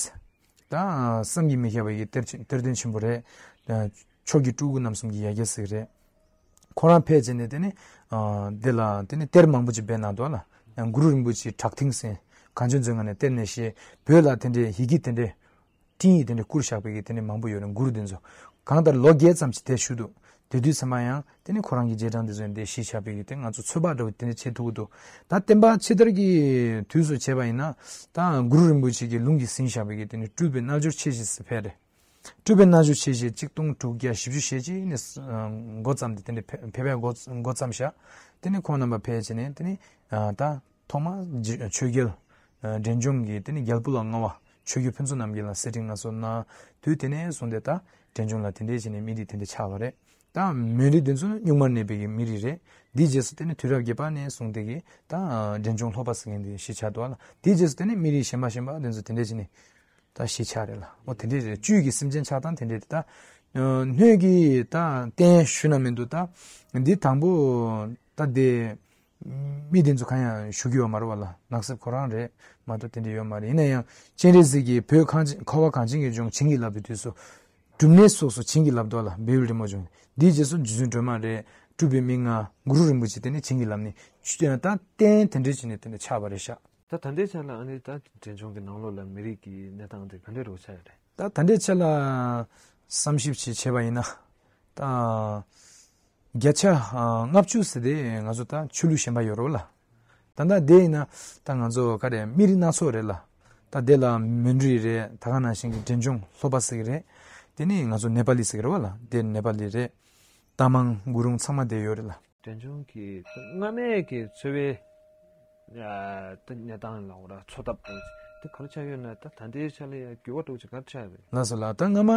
ད་བསམ་གྱིས་མི་ཁྱབ་པའི་གི་གཏེར་ཆེན- གཏེར་སྟོན་ཆེན་པོ་རེད། ཕྱོགས་ཀྱི་སྤྲུལ་སྐུ་རྣམ་གསུམ་གྱི་ཡ་གྱལ་ཟེར་གི་རེད། ཁོ་རང་ཕེབས་བྱས་ནས་དེ་ནི་ཨ། འདི་ལ་དེ་ནི་གཏེར་མང་པོ་ཅིག་སྦས་གནང་འདུག་ལ། གུ་རུ་རིན་པོ་ཆེའི་བྲག་ཐིང་ཟེར་གངས་ཅན་མཛོད་ལྔ་ནས་གཏེར་ནས་བཞེས། བོད་ལ་དེ་འདྲའི་ཡི་གེ་དེ་འདྲའི་སྤྲིན་ཡིག་དེ་འདྲའི་བསྐུར་བཞག་པའི་གི་དེ་འདྲའི་མང་པོ་ཡོད་རེད། གུ་རུ་དེ་ཚོ་གང་ལྟར་ལོ་བརྒྱད་ཙམ་ཅིག་དེར་བཞུགས་འདུག་དེ་དུས་ཙམ་པ་ཡང་དེ་ནི་ཁོ་རང་གི་རྗེས་འབྲང་དེ་ཚོ་འདིར་གཞིས་ཆགས་པའི་གི་དེ་ང་ཚོ་ཚོད་དཔག་འདྲ་བོ་དེ་འདྲ་བྱེད་ཐུབ་ཀྱི་འདུག་ད་བསྟན་པ་ཕྱི་དར་གྱི་དུས་སུ་བྱས་པ་ཡིན་ན་ད་གུ་རུ་རིན་པོ་ཆེ་གི་ལུང་གིས་ཟིན་བཞག་པའི་གི་དེ་ནི་སྤྲུལ་པའི་རྣལ་འབྱོར་ཆེ་ཞེས་ཟེར་ཕེབས་རེད། སྤྲུལ་པའི་རྣལ་འབྱོར་ཆེ་ཞེས་གཅིག་སྟོང་དྲུག་བརྒྱ་བཞི་བཅུ་ཞེ་གཅིག་ནས་ཨ། འགོ་བརྩམས་ཏེ་དེ་འདྲའི་ཕེབས- ཕེབས་པའི་འགོ- འགོ་བརྩམས་ཤག་དེ་ནས་ཁོང་རྣམ་པ་ཕེབས་བྱས་ནས་དེ་ནས་ཨ། ད་ཐོག་མར་རྗེ- ཆོས་རྒྱལ་ཨ། འབྲས་ལྗོངས་ཀྱི་དེ་ནས་རྒྱལ་པོ་ལ་མངའ་བ་ཆོས་རྒྱལ་ཕུན་ཚོགས་རྣམ་རྒྱལ་ལ་གསེར་ཕྲེང་མངའ་གསོལ་གནང་། དུས་དེ་ནས་བཟུང་སྟེ་ད་འབྲས་ལྗོངས་ལ་དེ་འདྲའི་བྱས་ནས་མི་རིགས་དེ་འདྲ་ཆགས་པ་རེད། ད་མོན་རིགས་དེ་ཚོ་ནི་གཉུག་མར་གནས་པའི་གི་མི་རིགས་རེད། དེའི་རྗེས་སུ་དེ་ནི་དུས་རབས་བརྒྱད་པ་ནས་བཟུང་སྟེ་གི་ད་འབྲས་ལྗོངས་ལྷོ་པ་ཟེར་མཁན་དེ་གཞིས་ཆགས་འདུག་ལ། དེའི་རྗེས་སུ་དེ་ནི་མི་རིགས་གཞན་པ་གཞན་པ་དེ་ཚོ་དེ་འདྲ་བྱས་ནས། ད་གཞིས་ཆགས་རེད་ལ། འོ་དེ་འདྲས་རེད། བཅུད་ཀྱི་སེམས་ཅན་ཆགས་སྟངས་དེ་འདྲས་རེད། ད་སྣོད་ཀྱི་ད་རྟེན་ཞུ་ན་མི་འདུག་ད་འདི་དང་པོ་ད་དེ་མི་དེ་ཚོ་གང་ཡང་ཞུ་གི་ཡོད་མ་རེད་བ་ལ། ནགས་གསེབ་ཁོ་རང་རེད་མ་གཏོགས་དེ་འདྲས་ཡོད་མ་རེད། ཡིན་ན་ཡང་སྤྱན་རས་གཟིགས་ཀྱིས་བོད་གངས་ཅན་ཁ་བ་གངས་ཅན་གྱི་ལྗོངས་བྱིན་གྱིས་བརླབས་པའི་དུས་སུ་སྒྲུབ་གནས་སོགས་སུ་བྱིན་གྱིས་བརླབས་འདུག་ལ། སྦས་ཡུལ་འབྲས་མོ་ལྗོངས། འདིའི་རྗེས་སུ་རྗེ་བཙུན་སྒྲོལ་མ་རེད། སྤྲུལ་པའི་མི་ལྔ། གུ་རུ་རིན་པོ་ཆེ་དེ་ནས་བྱིན་གྱིས་བརླབས་ནས་ད་རྟེན་དེ་འདྲས་བྱས་ནས་དེ་འདྲས་ཆགས་པ་རེད་ཤག་ད་ད་ལྟའི་ཆ་ལ་ཨ་ནི་ད་འབྲས་ལྗོངས་ཀྱི་ནང་ལོགས་ལ་མི་རིགས་ཀྱི་གནས་སྟངས་དེ་ག་འདྲས་རུ་ཆགས་ཡོད་རེད། ད་ད་ལྟའི་ཆ་ལ་བསམ་ཞིབ་ཅིག་བྱས་པ་ཡིན་ན་ད་བརྒྱ་ཆ་ལྔ་བཅུ་ཟེར་དེ་ང་ཚོ་ད་ཆོས་ལུགས་གཞན་པ་ཡོད་རེད་ལ། ད་ལྟ་དེ་ཡིན་ན་ད་ང་ཚོ་ག་རེ་མི་རིགས་སྣ་ཚོགས་རེད་ལ། ད་དེ་ལ་མོན་རིགས་རེད། ད་ག་ནང་བཞིན་གྱི་འབྲས་ལྗོངས་ལྷོ་པ་ཟེར་གི་རེད། དེ་ནས་ང་ཚོ་ནེ་པ་ལི་ཟེར་གི་རེད་བ་ལ། དེ་ནེ་པ་ལི་རེད། རྟ་མང་གུ་རུང་ཚང་མ་དེ་ཡོད་རེད་ལ། འབྲས་ལྗོངས་ཀྱི་སྔ་མའི་གི་འཚོ་བའི་ད་གནས་སྟངས་ལ་འོ་ར་འཚོ་ཐབས་དང་དེ་ག་རེ་ཆགས་ཡོད་ན། ད་ད་ལྟའི་ཆ་ལ་ཡང་འགྱུར་བ་འགྲོ་ཆེ་ག་རེ་ཆགས་རེད། ལགས་སོ་ལགས། ད་སྔ་མ་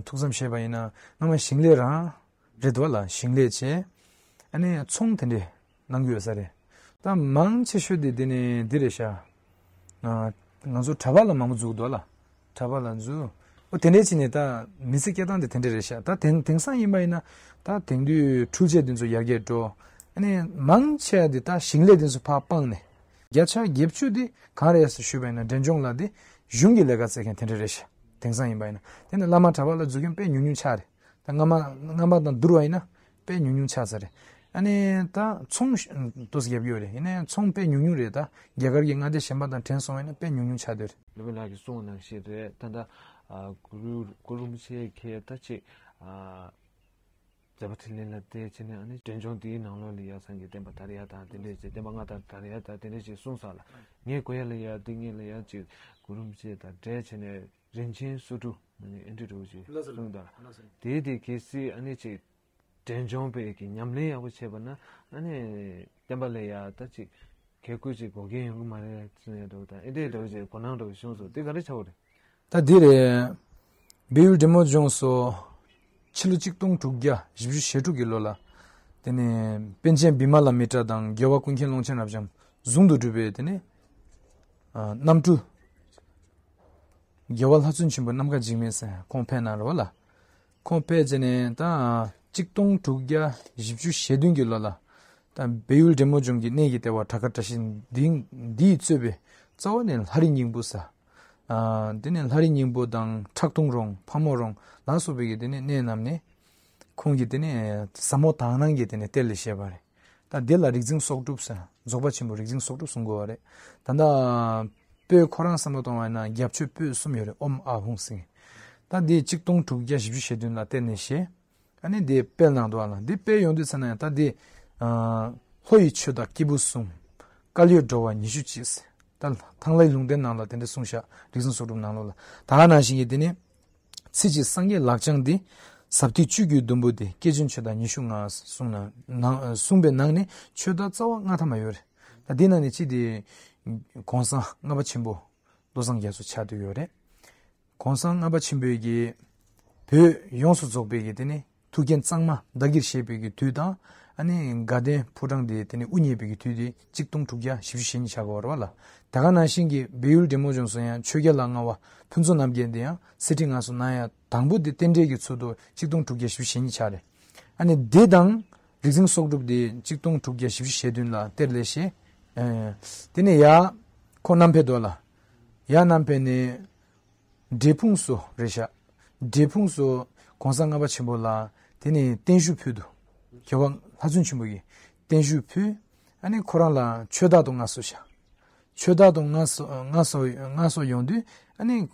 ཐུགས་བསམ་བཞེས་པ་ཡིན་ན་སྔ་མ་ཞིང་ལས་རང་རེད་འདུག་ལ། ཞིང་ལས་བྱས་ཨ་ནི་ཚོང་དེ་འདྲས་གནང་གི་ཡོད་ས་རེད། ད་མང་ཆེ་ཤོས་དེ་དེ་ནས་འདི་རེད་ཤག་ང་ཚོ་གྲྭ་པ་ལ་མང་པོ་འཛུལ་འདུག་ལ། གྲྭ་པ་ལ་འཛུལ། ཨོ་དེ་འདྲས་བྱས་ནས་ད་མི་ཚེ་སྐྱེལ་སྟངས་དེ་དེ་འདྲས་རེད་ཤག་ད་དེང་དེང་སང་ཡིན་པ་ཡིན་ན་ད་དེང་དུས་འཕྲུལ་ཆས་དེ་ཚོ་ཡར་རྒྱས་འགྲོ། ཨ་ནི་མང་ཆེ་བ་དེ་ད་ཞིང་ལས་དེ་ཚོ་ཕར་སྤངས་ནས་བརྒྱ་ཆ་བརྒྱད་ཅུ་དེ་གང་རེད་ཟེར་ཞུས་པ་ཡིན་ན་འབྲས་ལྗོངས་ལ་དེ་གཞུང་གི་ལས་ཀ་བཙལ་མཁན་དེ་འདྲས་རེད་ཤག་དེང་སང་ཡིན་པ་ཡིན་ན་དེ་ནི་བླ་མ་གྲྭ་པ་ལ་འཛུལ་མཁན་དཔེ་ཉུང་ཉུང་ཆགས་རེད། ད་སྔ་མ་སྔ་མ་དང་བསྡུར་བ་ཡིན་ན་དཔེ་ཉུང་ཉུང་ཆགས་ཚར་རེད། ཨ་ནི་ད་ཚོང་ཏོག་ཙམ་རྒྱབ་ཀྱི་ཡོད་རེད། ཡིན་ན་ཡང་ཚོང་དཔེ་ཉུང་ཉུང་རེད། ད་རྒྱ་གར་གྱི་མངའ་སྡེ་གཞན་པ་དང་བྲལ་སོང་བ་ཡིན་ན་དཔེ་ཉུང་ཉུང་ཆགས་བསྡད་རེད། ནོར་བུ་ལགས་ཀྱིས་གསུངས་པ་ནང་བཞིན་རེད། ད་ལྟ་གུ་རུ་གུ་རུ་རིན་པོ་ཆེ་གིས་ད་ཅིག་མཛད་པ་འཕྲིན་ལས་ལ་བལྟས་བྱས་ནས་ཨ་ནི་འབྲས་ལྗོངས་འདིའི་ནང་ལོགས་ལ་ཡ་སངས་རྒྱས་བསྟན་པ་དར་ཡ་དང་དེ་འདྲས་ཅིག་བསྟན་པ་སྔ་དར་དར་ཡ་དང་དེ་འདྲས་ཅིག་གསུངས་ས་ལ་ངས་གོ་ཡ་ལ་ཡ་འདི་ངས་ལ་ཡ་ཅིག་གུ་རུ་རིན་པོ་ཆེ་དང་འབྲེལ་བྱས་ནས། རིན་ཆེན་སོ་དྲུག་ཨ་ནི་ཨེ་འདྲ་འདྲ་བོ་ཅིག་ལགས་སོ་གསུངས་དང་། ལགས་སོ། དེ་དེ་གལ་སྲིད་ཨ་ནི་ཅིག་འབྲས་ལྗོངས་པའི་གི་ཉམས་ལེན་ཡག་པོ་བྱས་པ་ན་ཨ་ནི་བསྟན་པ་ལ་ཡ་ད་ཅིག་གལ་ཁུར་ཅིག་འགོག་རྐྱེན་ཡོང་གི་མ་རེད་ཟེར་ནས་འདྲ་བོ་དང་ཨེ་འདྲ་འདྲ་བོ་ཅིག་གོ་སྣང་འདྲ་བོ་བྱུང་སོང་། དེ་ག་རེ་ཆགས་པ་རེད། ད་འདི་རེད། སྦས་ཡུལ་འབྲས་མོ་ལྗོངས་སུ་ཕྱི་ལོ་གཅིག་སྟོང་དྲུག་བརྒྱ་བཞི་བཅུ་ཞེ་དྲུག་གི་ལོ་ལ་དེ་ནས་པཎ་ཆེན་བི་མ་ལ་མི་ཏྲ་དང་རྒྱལ་བ་ཀུན་མཁྱེན་ཀློང་ཆེན་རབ་འབྱམས་ཟུང་དུ་འབྲེལ་བའི་དེ་ནས་ཨ་གནམ་གྲུ། རྒྱལ་བ་ལྷ་བཙུན་ཆེན་པོ་ནམ་མཁའ་འཇིགས་མེད་ཟེར་ཁོང་ཕེབས་གནང་རེད་བ་ལ། ཁོང་ཕེབས་རྗེས་ནས་ད་གཅིག་སྟོང་དྲུག་བརྒྱ་བཞི་བཅུ་ཞེ་བདུན་གྱི་ལོ་ལ་ད་སྦས་ཡུལ་འབྲས་མོ་ལྗོངས་ཀྱི་གནས་ཀྱི་ལྟེ་བ་བྲག་དཀར་བཀྲ་ཤིས་འདི་འདིས་གཙོས་པའི་རྩ་བ་ནས་ལྷ་རི་སྙིང་པོ་ཟེར། ཨ་དེ་ནས་ལྷ་རི་སྙིང་པོ་དང་ཁྲག་འཐུང་རོང་ཕག་མོ་རོང་ལ་སོགས་པའི་གི་དེ་ནས་གནས་རྣམས་ནས་ཁོང་གིས་དེ་ནས་ཟབ་མོ་དག་སྣང་གི་དེ་ནས་གཏེར་ལས་བཞེས་པ་རེད། ད་ ད་དེ་ལ་རིག་འཛིན་སྲོག་སྒྲུབ་ཟེར། རྫོགས་པ་ཆེན་པོ་རིག་འཛིན་སྲོག་སྒྲུབ་གསུང་དགོས་པ་རེད། ད་ལྟ་སྤོས་ཁོ་རང་བསམ་བློ་གཏོང་བ་ཡིན་ན་རྒྱབ་ཆོས་སྤོས་གསུམ་ཡོད་རེད། ཨོཾ་ཨཱཿཧཱུྃ་ཟེར། ད་དེ་གཅིག་སྟོང་དྲུག་བརྒྱ་བཞི་བཅུ་ཞེ་བདུན་ལ་གཏེར་ནས་བཞེས། ཨ་ནི་དེ་སྤེལ་གནང་འདུག་ཨ་ལ། འདི་སྤེལ་ཡོང་དུས་ཚེ་ན་ཡང་ད་དེ་ལྷོ་ཡི་ཆོས་བདག་སྐྱེས་བུ་གསུམ། བསྐལ་ཡོད་འགྲོ་བ་ཉི་ཤུ་གཅིག་ཟེར། ད་ཐང་ལྷའི་ལུང་བསྟན་ནང་ལ་དེ་འདྲ་གསུངས་ཤག་རིག་འཛིན་སྲོག་སྒྲུབ་ནང་ལོགས་ལ། ད་ག་ནང་བཞིན་གྱི་དེ་ནི། ཚེ་གཅིག་སངས་རྒྱས་ལག་བཅངས་ཏེ། ཟབ་ཐིག་བཅུད་ཀྱི་ཟླུམ་པོ་དེ། སྐྱེས་ཆེན་ཆོས་བདག་ཉི་ཤུ་ལྔ་གསུངས་ན་ནང་གསུངས་པའི་ནང་ནས་ཆོས་བདག་རྩ་བ་ལྔ་ཐམ་པ་ཡོད་རེད། ད་དེ་ནང་ནས་གཅིག་དེ་གོང་ས་ལྔ་པ་ཆེན་པོ་བློ་བཟང་རྒྱ་མཚོ་ཆགས་བསྡད་ཡོད་རེད། གོང་ས་ལྔ་པ་ཆེན་པོའི་གི་བོད་ཡོངས་སུ་རྫོགས་པའི་གི་དེ་ནི་ཐུའུ་བཀྭན་གཙང་མ་བདག་གིར་བཞེས་པའི་གི་དུས་དང་། ཨ་ནི་དགའ་ལྡན་ཕོ་བྲང་དེ་དེ་ནི་དབུ་བརྙེས་པའི་གི་དུས་དེ་གཅིག་སྟོང་དྲུག་བརྒྱ་བཞི་བཅུ་ཞེ་གཉིས་ཆགས་ཀྱི་ཡོད་རེད་པ་ལ། ད་ག་ནང་བཞིན་གྱི་སྦས་ཡུལ་འབྲས་མོ་ལྗོངས་སུ་ཡང་ཆོས་རྒྱལ་ལ་ལྔ་པ་ཕུན་ཚོགས་རྣམ་རྒྱལ་དེ་ཡང་གསེར་ཁྲི་མངའ་གསོལ་གནང་ཡ་དང་པོ་དེ་རྟེན་འབྲེལ་གྱི་ཚུལ་དུ་གཅིག་སྟོང་དྲུག་བརྒྱ་བཞི་བཅུ་ཞེ་གཉིས་ཆགས་རེད། ཨ་ནི་དེ་དང་རིག་འཛིན་སྲོག་སྒྲུབ་དེ་གཅིག་སྟོང་དྲུག་བརྒྱ་བཞི་བཅུ་ཞེ་བདུན་ལ་གཏེར་ལས་བཞེས། ཨ། དེ་ནས་ཡར་ཁོ་རྣམ་ཕེབས་འདུག་ལ། ཡར་རྣམ་ཕེབས་ནས་འབྲས་སྤུངས་སུ་རེད་ཤག་འབྲས་སྤུངས་སུ་གོང་ས་ལྔ་པ་ཆེན་པོ་ལ་དེ་ནས་བརྟན་བཞུགས་ཕུལ་འདུག་རྒྱལ་བ་ལྷ་བཙུན་ཆེན་པོ་ཡིས་བརྟན་བཞུགས་ཕུལ། ཨ་ནི་ཁོ་རང་ལ་ཆོས་བདག་ཏུ་མངའ་གསོལ་ཤག་ཆོས་བདག་ཏུ་མངའ་གསོལ། མངའ་གསོལ། མངའ་གསོལ་ཡོང་དུས་ཨ་ནི།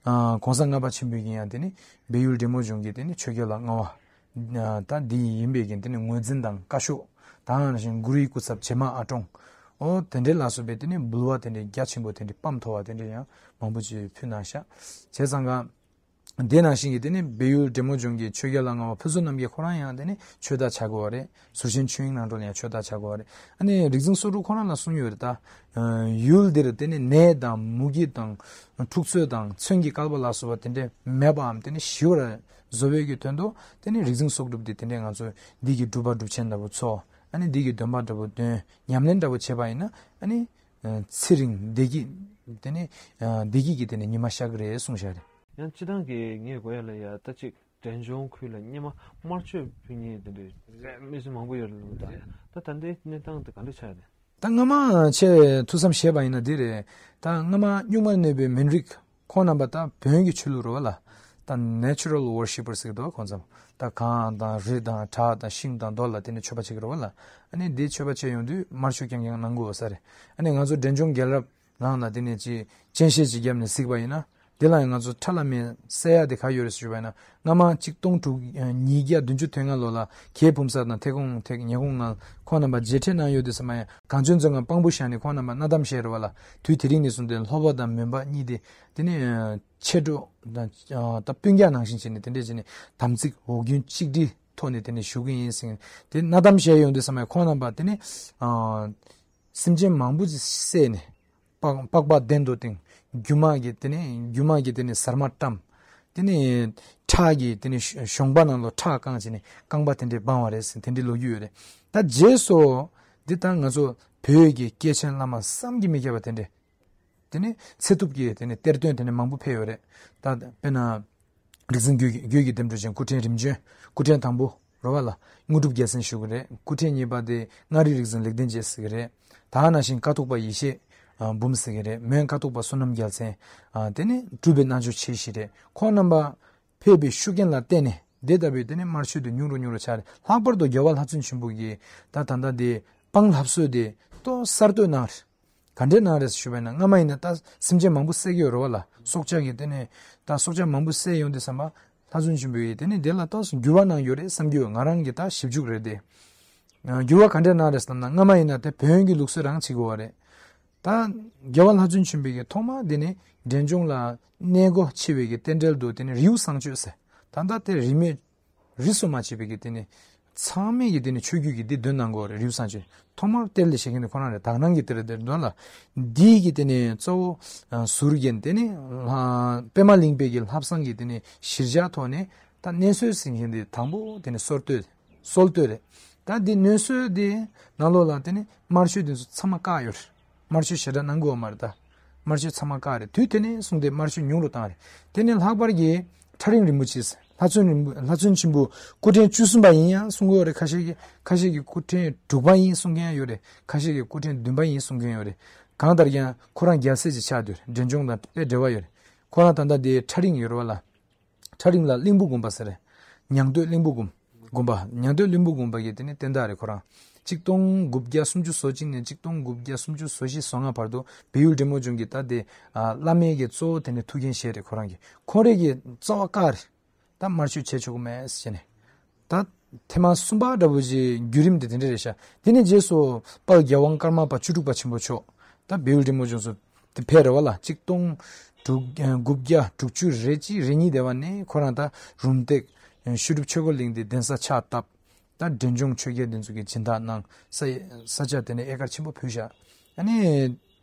ཨ། གོང་ས་ལྔ་པ་ཆེན་པོས་ཀྱིས་ཡང་དེ་ནི་སྦས་ཡུལ་འབྲས་མོ་ལྗོངས་ཀྱི་དེ་ནི་ཆོས་རྒྱལ་ལ་ལྔ་པ། ཨ། ད་འདི་ཡིན་པའི་གི་དེ་ནི་ངོས་འཛིན་དང་བཀའ་ཤོག་དང་། ཨ་ནི་གུ་རུའི་སྐུ་ཚབ་བྱེ་མ་ཨ་ཀྲོང་། ཨོ། དེ་འདྲའི་ལ་སོགས་པའི་དེ་ནི་འབུལ་བ་དེ་འདྲའི་རྒྱ་ཆེན་པོ་དེ་འདྲའི་སྤམ་མཐོ་བ་དེ་འདྲའི་ཡང་མང་པོ་ཅིག་ཕུལ་གནང་ཤག་བྱས་ཙང་ཀ། དེ་ནང་བཞིན་གྱི་དེ་ནི་སྦས་ཡུལ་འབྲས་མོ་ལྗོངས་ཀྱི་ཆོས་རྒྱལ་ལ་ལྔ་པ་ཕུན་ཚོགས་རྣམ་རྒྱལ་ཁོ་རང་ཡང་དེ་ནི་ཆོས་བདག་ཆགས་ཀྱི་ཡོད་རེད། ཟུར་ཆེན་ཆོས་དབྱིངས་རྣམ་གྲོལ་ཡང་ཆོས་བདག་ཆགས་ཀྱི་ཡོད་རེད། ཨ་ནི་རིག་འཛིན་སྲོག་སྒྲུབ་ཁོ་རང་ལ་གསུངས་ཡོད་རེད་ད། ཡུལ་འདིར་དེ་ནི་ནད་དང་མུ་གེ་དང་འཁྲུག་རྩོད་དང་མཚོན་གྱི་བསྐལ་པ་ལ་སོགས་པ་དེ་འདྲའི་མེད་པའམ་དེ་ནི་ཞི་བར་བཟོ་བའི་གི་དོན་དུ་དེ་ནི་རིག་འཛིན་སྲོག་སྒྲུབ་དེ་དེ་འདྲའི་ང་ཚོ་འདི་གི་སྒྲུབ་པ་སྒྲུབ་ཆེན་ལྟ་བུ་ཚོ། ཨ་ནི་འདི་གི་འདོན་པ་འདྲ་བོ་འདོན། ཉམས་ལེན་འདྲ་བོ་བྱས་པ་ཡིན་ན་ཨ་ནི། ཚེ་རིང་བདེ་སྐྱིད། དེ་ནི། བདེ་སྐྱིད་ཀྱི་དེ་ནི་ཉི་མ་ཤར་གི་རེད་གསུངས་བཞག་རེད། ཡང་སྤྱི་བཏང་གི་ངས་གོ་ཡ་ལ་ཡ་ད་ཅིག་འབྲས་ལྗོངས་ཁུལ་ལ་སྔོན་མ་དམར་མཆོད་ཕུལ་མཁན་དེ་འདྲའི་དམིགས་བསལ་མང་པོ་ཡོད་རེད་ལ། ད་ད་ལྟའི་གནས་སྟངས་དེ་ག་འདྲ་ཆགས་ཡོད་རེད། ད་སྔ་མ་ཆེས་ཐུགས་བསམ་བཞེས་པ་ཡིན་ན་འདི་རེད། ད་སྔ་མ་སྨྱུག་མ་མནོས་པའི་མིན་རིགས་ཁོང་རྣམ་པ་ད་བོན་གྱི་ཆོས་ལུགས་རེད་པ་ལ། ད་ནེ་ཅུ་རལ་ཝོར་ཤི་པར་ཟེར་གི་འདུག་ཁོང་ཚོ་ད་གངས་དང་རི་དང་བྲག་དང་ཤིང་དང་རྡོ་ལ་དེ་ནས་མཆོད་པ་བྱེད་ཀྱི་རེད་པ་ལ། ཨ་ནི་འདི་མཆོད་པ་བྱེད་ཡོང་དུས་དམར་མཆོད་རྐྱང་རྐྱང་གནང་དགོས་ས་རེད། ཨ་ནི་ང་ཚོ་འབྲས་ལྗོངས་རྒྱལ་རབས་ནང་ལ་དེ་ནས་ཅིག་སྤྱན་ཤེལ་ཅིག་བརྒྱབ་ནས་གཟིགས་པ་ཡིན་ན། དེ་ལ་ཡང་ང་ཚོ་ཁྲ་ལམ་མེ་གསལ་ཡག་དེ་ག་ཡོད་རེད་ཞུས་པ་ཡིན་ན། སྔ་མ་གཅིག་སྟོང་དྲུག་ཉིས་བརྒྱ་བདུན་ཅུ་དོན་ལྔ་ལོ་ལ་གྱད་བུམ་ས་དང་ཐེ་གོང་ཐེག་ཉེ་གོང་ལྔ་ཁོང་རྣམ་པ་མཇལ་འཕྲད་གནང་ཡོད་དུས་ཙམ་པ་ཡང་གངས་ཅན་མཚོ་སྔོན་པང་བུ་བཞག་ནས་ཁོང་རྣམ་པ་གནའ་གཏམ་བཤད་རེད་པ་ལ། དུས་དེ་རིང་ནས་བཟུང་སྟེ་ལྷོ་པ་དང་མོན་པ་གཉིས་དེ་དེ་ནས་མཆེད་གྲོགས་དང་ད་སྤུན་ཀྱག་ནང་བཞིན་བྱས་ནས་དེ་འདྲས་བྱས་ནས་དམ་ཚིག་འོ་རྒྱུན་གཅིག་སྒྲིལ་ཐོག་ནས་དེ་ནས་བཞུགས་ཀྱི་ཡིན་ཟེར། དེ་གནའ་གཏམ་བཤད་ཡོང་དུས་ཙམ་པ་ཁོང་རྣམ་པ་དེ་ནས་སེམས་ཅན་མང་པོ་ཅིག་བསད་ནས། པགས་པགས་པ་གདན་དུ་བཏིང་། རྒྱུ་མ་གི་དེ་ནས་རྒྱུ་མ་གི་དེ་ནས་ཟ་མ་བཀྲམ། དེ་ནས་ཁྲག་གི་དེ་ནས་གཞོང་པ་ནང་ལོ་ཁྲག་བཀང་བྱས་ནས་རྐང་པ་དེ་འདྲས་སྦང་བ་རེད་ཟེར་དེ་འདྲས་ལོ་རྒྱུས་ཡོད་རེད། ད་རྗེས་སུ་འདི་ད་ང་ཚོ་བོད་ཀྱི་སྐྱེས་ཆེན་བླ་མ་བསམ་གྱིས་མི་ཁྱབ་པ་དེ་འདྲས་དེ་ནས་ཚེ་ཐུབ་ཀྱི་དེ་ནས་གཏེར་སྟོན་དེ་འདྲས་མང་པོ་ཕེབས་ཡོད་རེད། ད་དཔེར་ན། རིག་འཛིན་རྒྱུད་ཀྱི་རྒྱུད་ཀྱི་ལྡེམ་འཕྲོ་ཅན་སྐུ་ཕྲེང་རིམ་བྱོན། སྐུ་ཕྲེང་དང་པོ་རེད་པ་ལ་དངོས་གྲུབ་རྒྱལ་མཚན་ཞུ་གི་རེད། སྐུ་ཕྲེང་གཉིས་པ་དེ་མངའ་རིས་རིག་འཛིན་ལེགས་ལྡན་འབྱེད་ཟེར་གི་རེད། ད་ག་ནང་བཞིན་ཀཿཐོག་པ་ཡེ་ཤེས་འབུམ་ཟེར་གི་རེད། མོན་ཀཿཐོག་པ་བསོད་ནམས་རྒྱལ་མཚན། དེ་ནི་གྲུབ་པའི་རྣལ་འབྱོར་ཆེ་ཞིག་རེད། ཁོང་རྣམ་པ་ཕེབས་པའི་ཤུགས་རྐྱེན་ལ་བརྟེན་ནས་དེ་ལྟ་བུའི་དེ་ནི་དམར་མཆོད་དེ་ཉུང་རུ་ཉུང་རུ་ཆགས་རེད། ལྷག་པར་དུ་རྒྱལ་བ་ལྷ་བཙུན་ཆེན་པོ་གིས་ད་ད་ལྟ་དེ་སྤང་ལྷ་གསོལ་དེ་ཏོག་གསར་གཏོད་གནང་རེད། ག་འདྲས་གནང་རེད་ཞུས་པ་ཡིན་ན། སྔ་མ་ཡིན་ན་ད་སེམས་ཅན་མང་པོ་བསད་ཀྱི་ཡོད་རེད་པ་ལ། སྲོག་ཆགས་ཀྱི་དེ་ནས་ད་སྲོག་ཆགས་མང་པོ་བསད་ཡོང་དུས་ཙམ་པ་ལྷ་བཙུན་ཆེན་པོ་ཡིས་དེ་ནས་དེ་ལ་ཏོག་ཙམ་འགྱུར་བ་གནང་ཡོད་རེད་བསམ་གྱི་ཡོད། ང་རང་གི་ད་ཞིབ་འཇུག་རེད་དེ། འགྱུར་བ་ག་འདྲས་གནང་རེད་ཟེར་ན། སྔ་མ་ཡིན་ན་དེ་བོན་གྱི་ལུགས་སྲོལ་རང་བྱེད་དགོས་པ་རེད། ད་རྒྱལ་བ་ལྷ་བཙུན་ཆེན་པོ་གིས་ཐོག་མར་དེ་ནས་འབྲས་ལྗོངས་ལ་གནས་སྒོ་ཕྱེ་བའི་གི་རྟེན་འབྲེལ་དུ་དེ་ནས་རི་བོ་བསང་མཆོད་ཟེར། ད་ལྟ་དེ་རིས་མེད། རིས་སུ་མ་ཆད་པའི་གི་དེ་ནི་ཚང་མས་ཀྱི་དེ་ནི་ཆོས་བརྒྱུད་ཀྱི་འདི་འདོན་གནང་དགོས་རེད། རི་བོ་བསང་མཆོད་ཐོག་མར་གཏེར་ལས་བཞེས་མཁན་དེ་ཁོ་རང་རེད། དག་སྣང་གི་གཏེར་དེ་འདོན་ལ། འདིའི་གི་དེ་ནི་གཙོ་བོ་ཟུར་རྒྱན་དེ་ནི་པདྨ་གླིང་པའི་གི་ལྷ་བསང་གི་དེ་ནི་གཞིར་བཞག་ཐོག་ནས་ད་གནས་སྲོལ་ཟིན་མཁན་དེ་དང་པོ་དེ་ནི་སྲོལ་གཏོད་སྲོལ་གཏོད་རེད། ད་འདི་གནས་སྲོལ་དེ་ནང་ལོགས་ལ་དེ་ནི་དམར་མཆོད་དེ་ཚོ་ཚང་མ་བཀག་ཡོད་རེད། དམར་མཆོད་ཞེ་དྲག་གནང་དགོས་པ་མ་རེད་ད། དམར་མཆོད་ཚང་མ་བཀག་རེད། དུས་དེ་ནས་བཟུང་སྟེ་དམར་མཆོད་ཉུང་རུ་བཏང་རེད། དེ་ནས་ལྷག་པར་གྱི་ཁྲ་རིང་རིན་པོ་ཆེ། ལྷ་བཙུན་རིན་པོ་ལྷ་བཙུན་ཆེན་པོ་སྐུ་ཕྲེང་བཅུ་གསུམ་པ་ཡིན་ཡང་གསུང་གི་ཡོད་རེད། ཁ་ཤས་ཀྱིས་ཁ་ཤས་ཀྱིས་སྐུ་ཕྲེང་དྲུག་པ་ཡིན་གསུང་མཁན་ཡང་ཡོད་རེད། ཁ་ཤས་ཀྱིས་སྐུ་ཕྲེང་བདུན་པ་ཡིན་གསུང་མཁན་ཡོད་རེད། གང་ལྟར་ཀྱང་ཁོ་རང་རྒྱལ་སྲས་ཅིག་ཆགས་བསྡད་རེད། འབྲས་ལྗོངས་དང་དཔེ་འབྲེལ་བ་ཡོད་རེད། ཁོ་རང་ད་ལྟ་དེ་ཁྲ་རིང་ཡོད་རེད་པ་ལ། ཁྲ་རིང་ལ་གླིང་བུ་དགོན་པ་ཟེར་རེད། ཉང་སྟོད་གླིང་བུ་དགོན་དགོན་པ། ཉང་སྟོད་གླིང་བུ་དགོན་པ་གི་དེ་ནི་བསྟན་བདག་རེད། ཁོ་རང་ གཅིག་སྟོང་དགུ་བརྒྱ་སུམ་ཅུ་སོ་གཅིག་ནས་གཅིག་སྟོང་དགུ་བརྒྱ་སུམ་ཅུ་སོ་བཞི་སོ་ལྔ་བར་དུ་བལ་ཡུལ་འབྲས་མོ་ལྗོངས་ཀྱི་ད་དེ་ཨ་བླ་མའི་གི་གཙོ་བོ་དེ་ནས་ཐུགས་འགན་བཞེས་རེད། ཁོ་རང་གི་ཁོང་རང་གི་རྩ་བ་བཀའ་རེད། ད་དམར་མཆོད་བྱེད་ཆོག་གི་མེད་ཟེར་ནས། ད་ཐེངས་མ་གསུམ་པ་འདྲ་པོ་ཅིག་བརྒྱུད་རིམ་དེ་དེ་འདྲ་རེད་ཤག་དེ་ནས་རྗེས་སུ་དཔལ་རྒྱལ་དབང་ཀརྨ་པ་བཅུ་དྲུག་པ་ཆེན་པོ་མཆོག་ད་བལ་ཡུལ་འབྲས་མོ་ལྗོངས་སུ་དེ་ཕེབས་རེད་བ་ལ། གཅིག་སྟོང་དྲུག་དགུ་བརྒྱ་དྲུག་ཅུ་རེ་གཅིག་རེ་གཉིས་དེ་བ་ནས་ཁོ་རང་ད་རུམ་བཏེག་ཤུ་སྒྲུབ་ཆོས་འཁོར་གླིང་དེ་གདན་ས་ཕྱག་བཏབ། ད་འབྲས་ལྗོངས་ཆོས་རྒྱལ་དེ་ཚོ་གི་སྦྱིན་བདག་གནང་ས། ས་ཆ་དེ་ནས་ཨེ་ཀར་ཆེན་པོ་ཕུལ་བཞག་ཨ་ནི་རྒྱལ་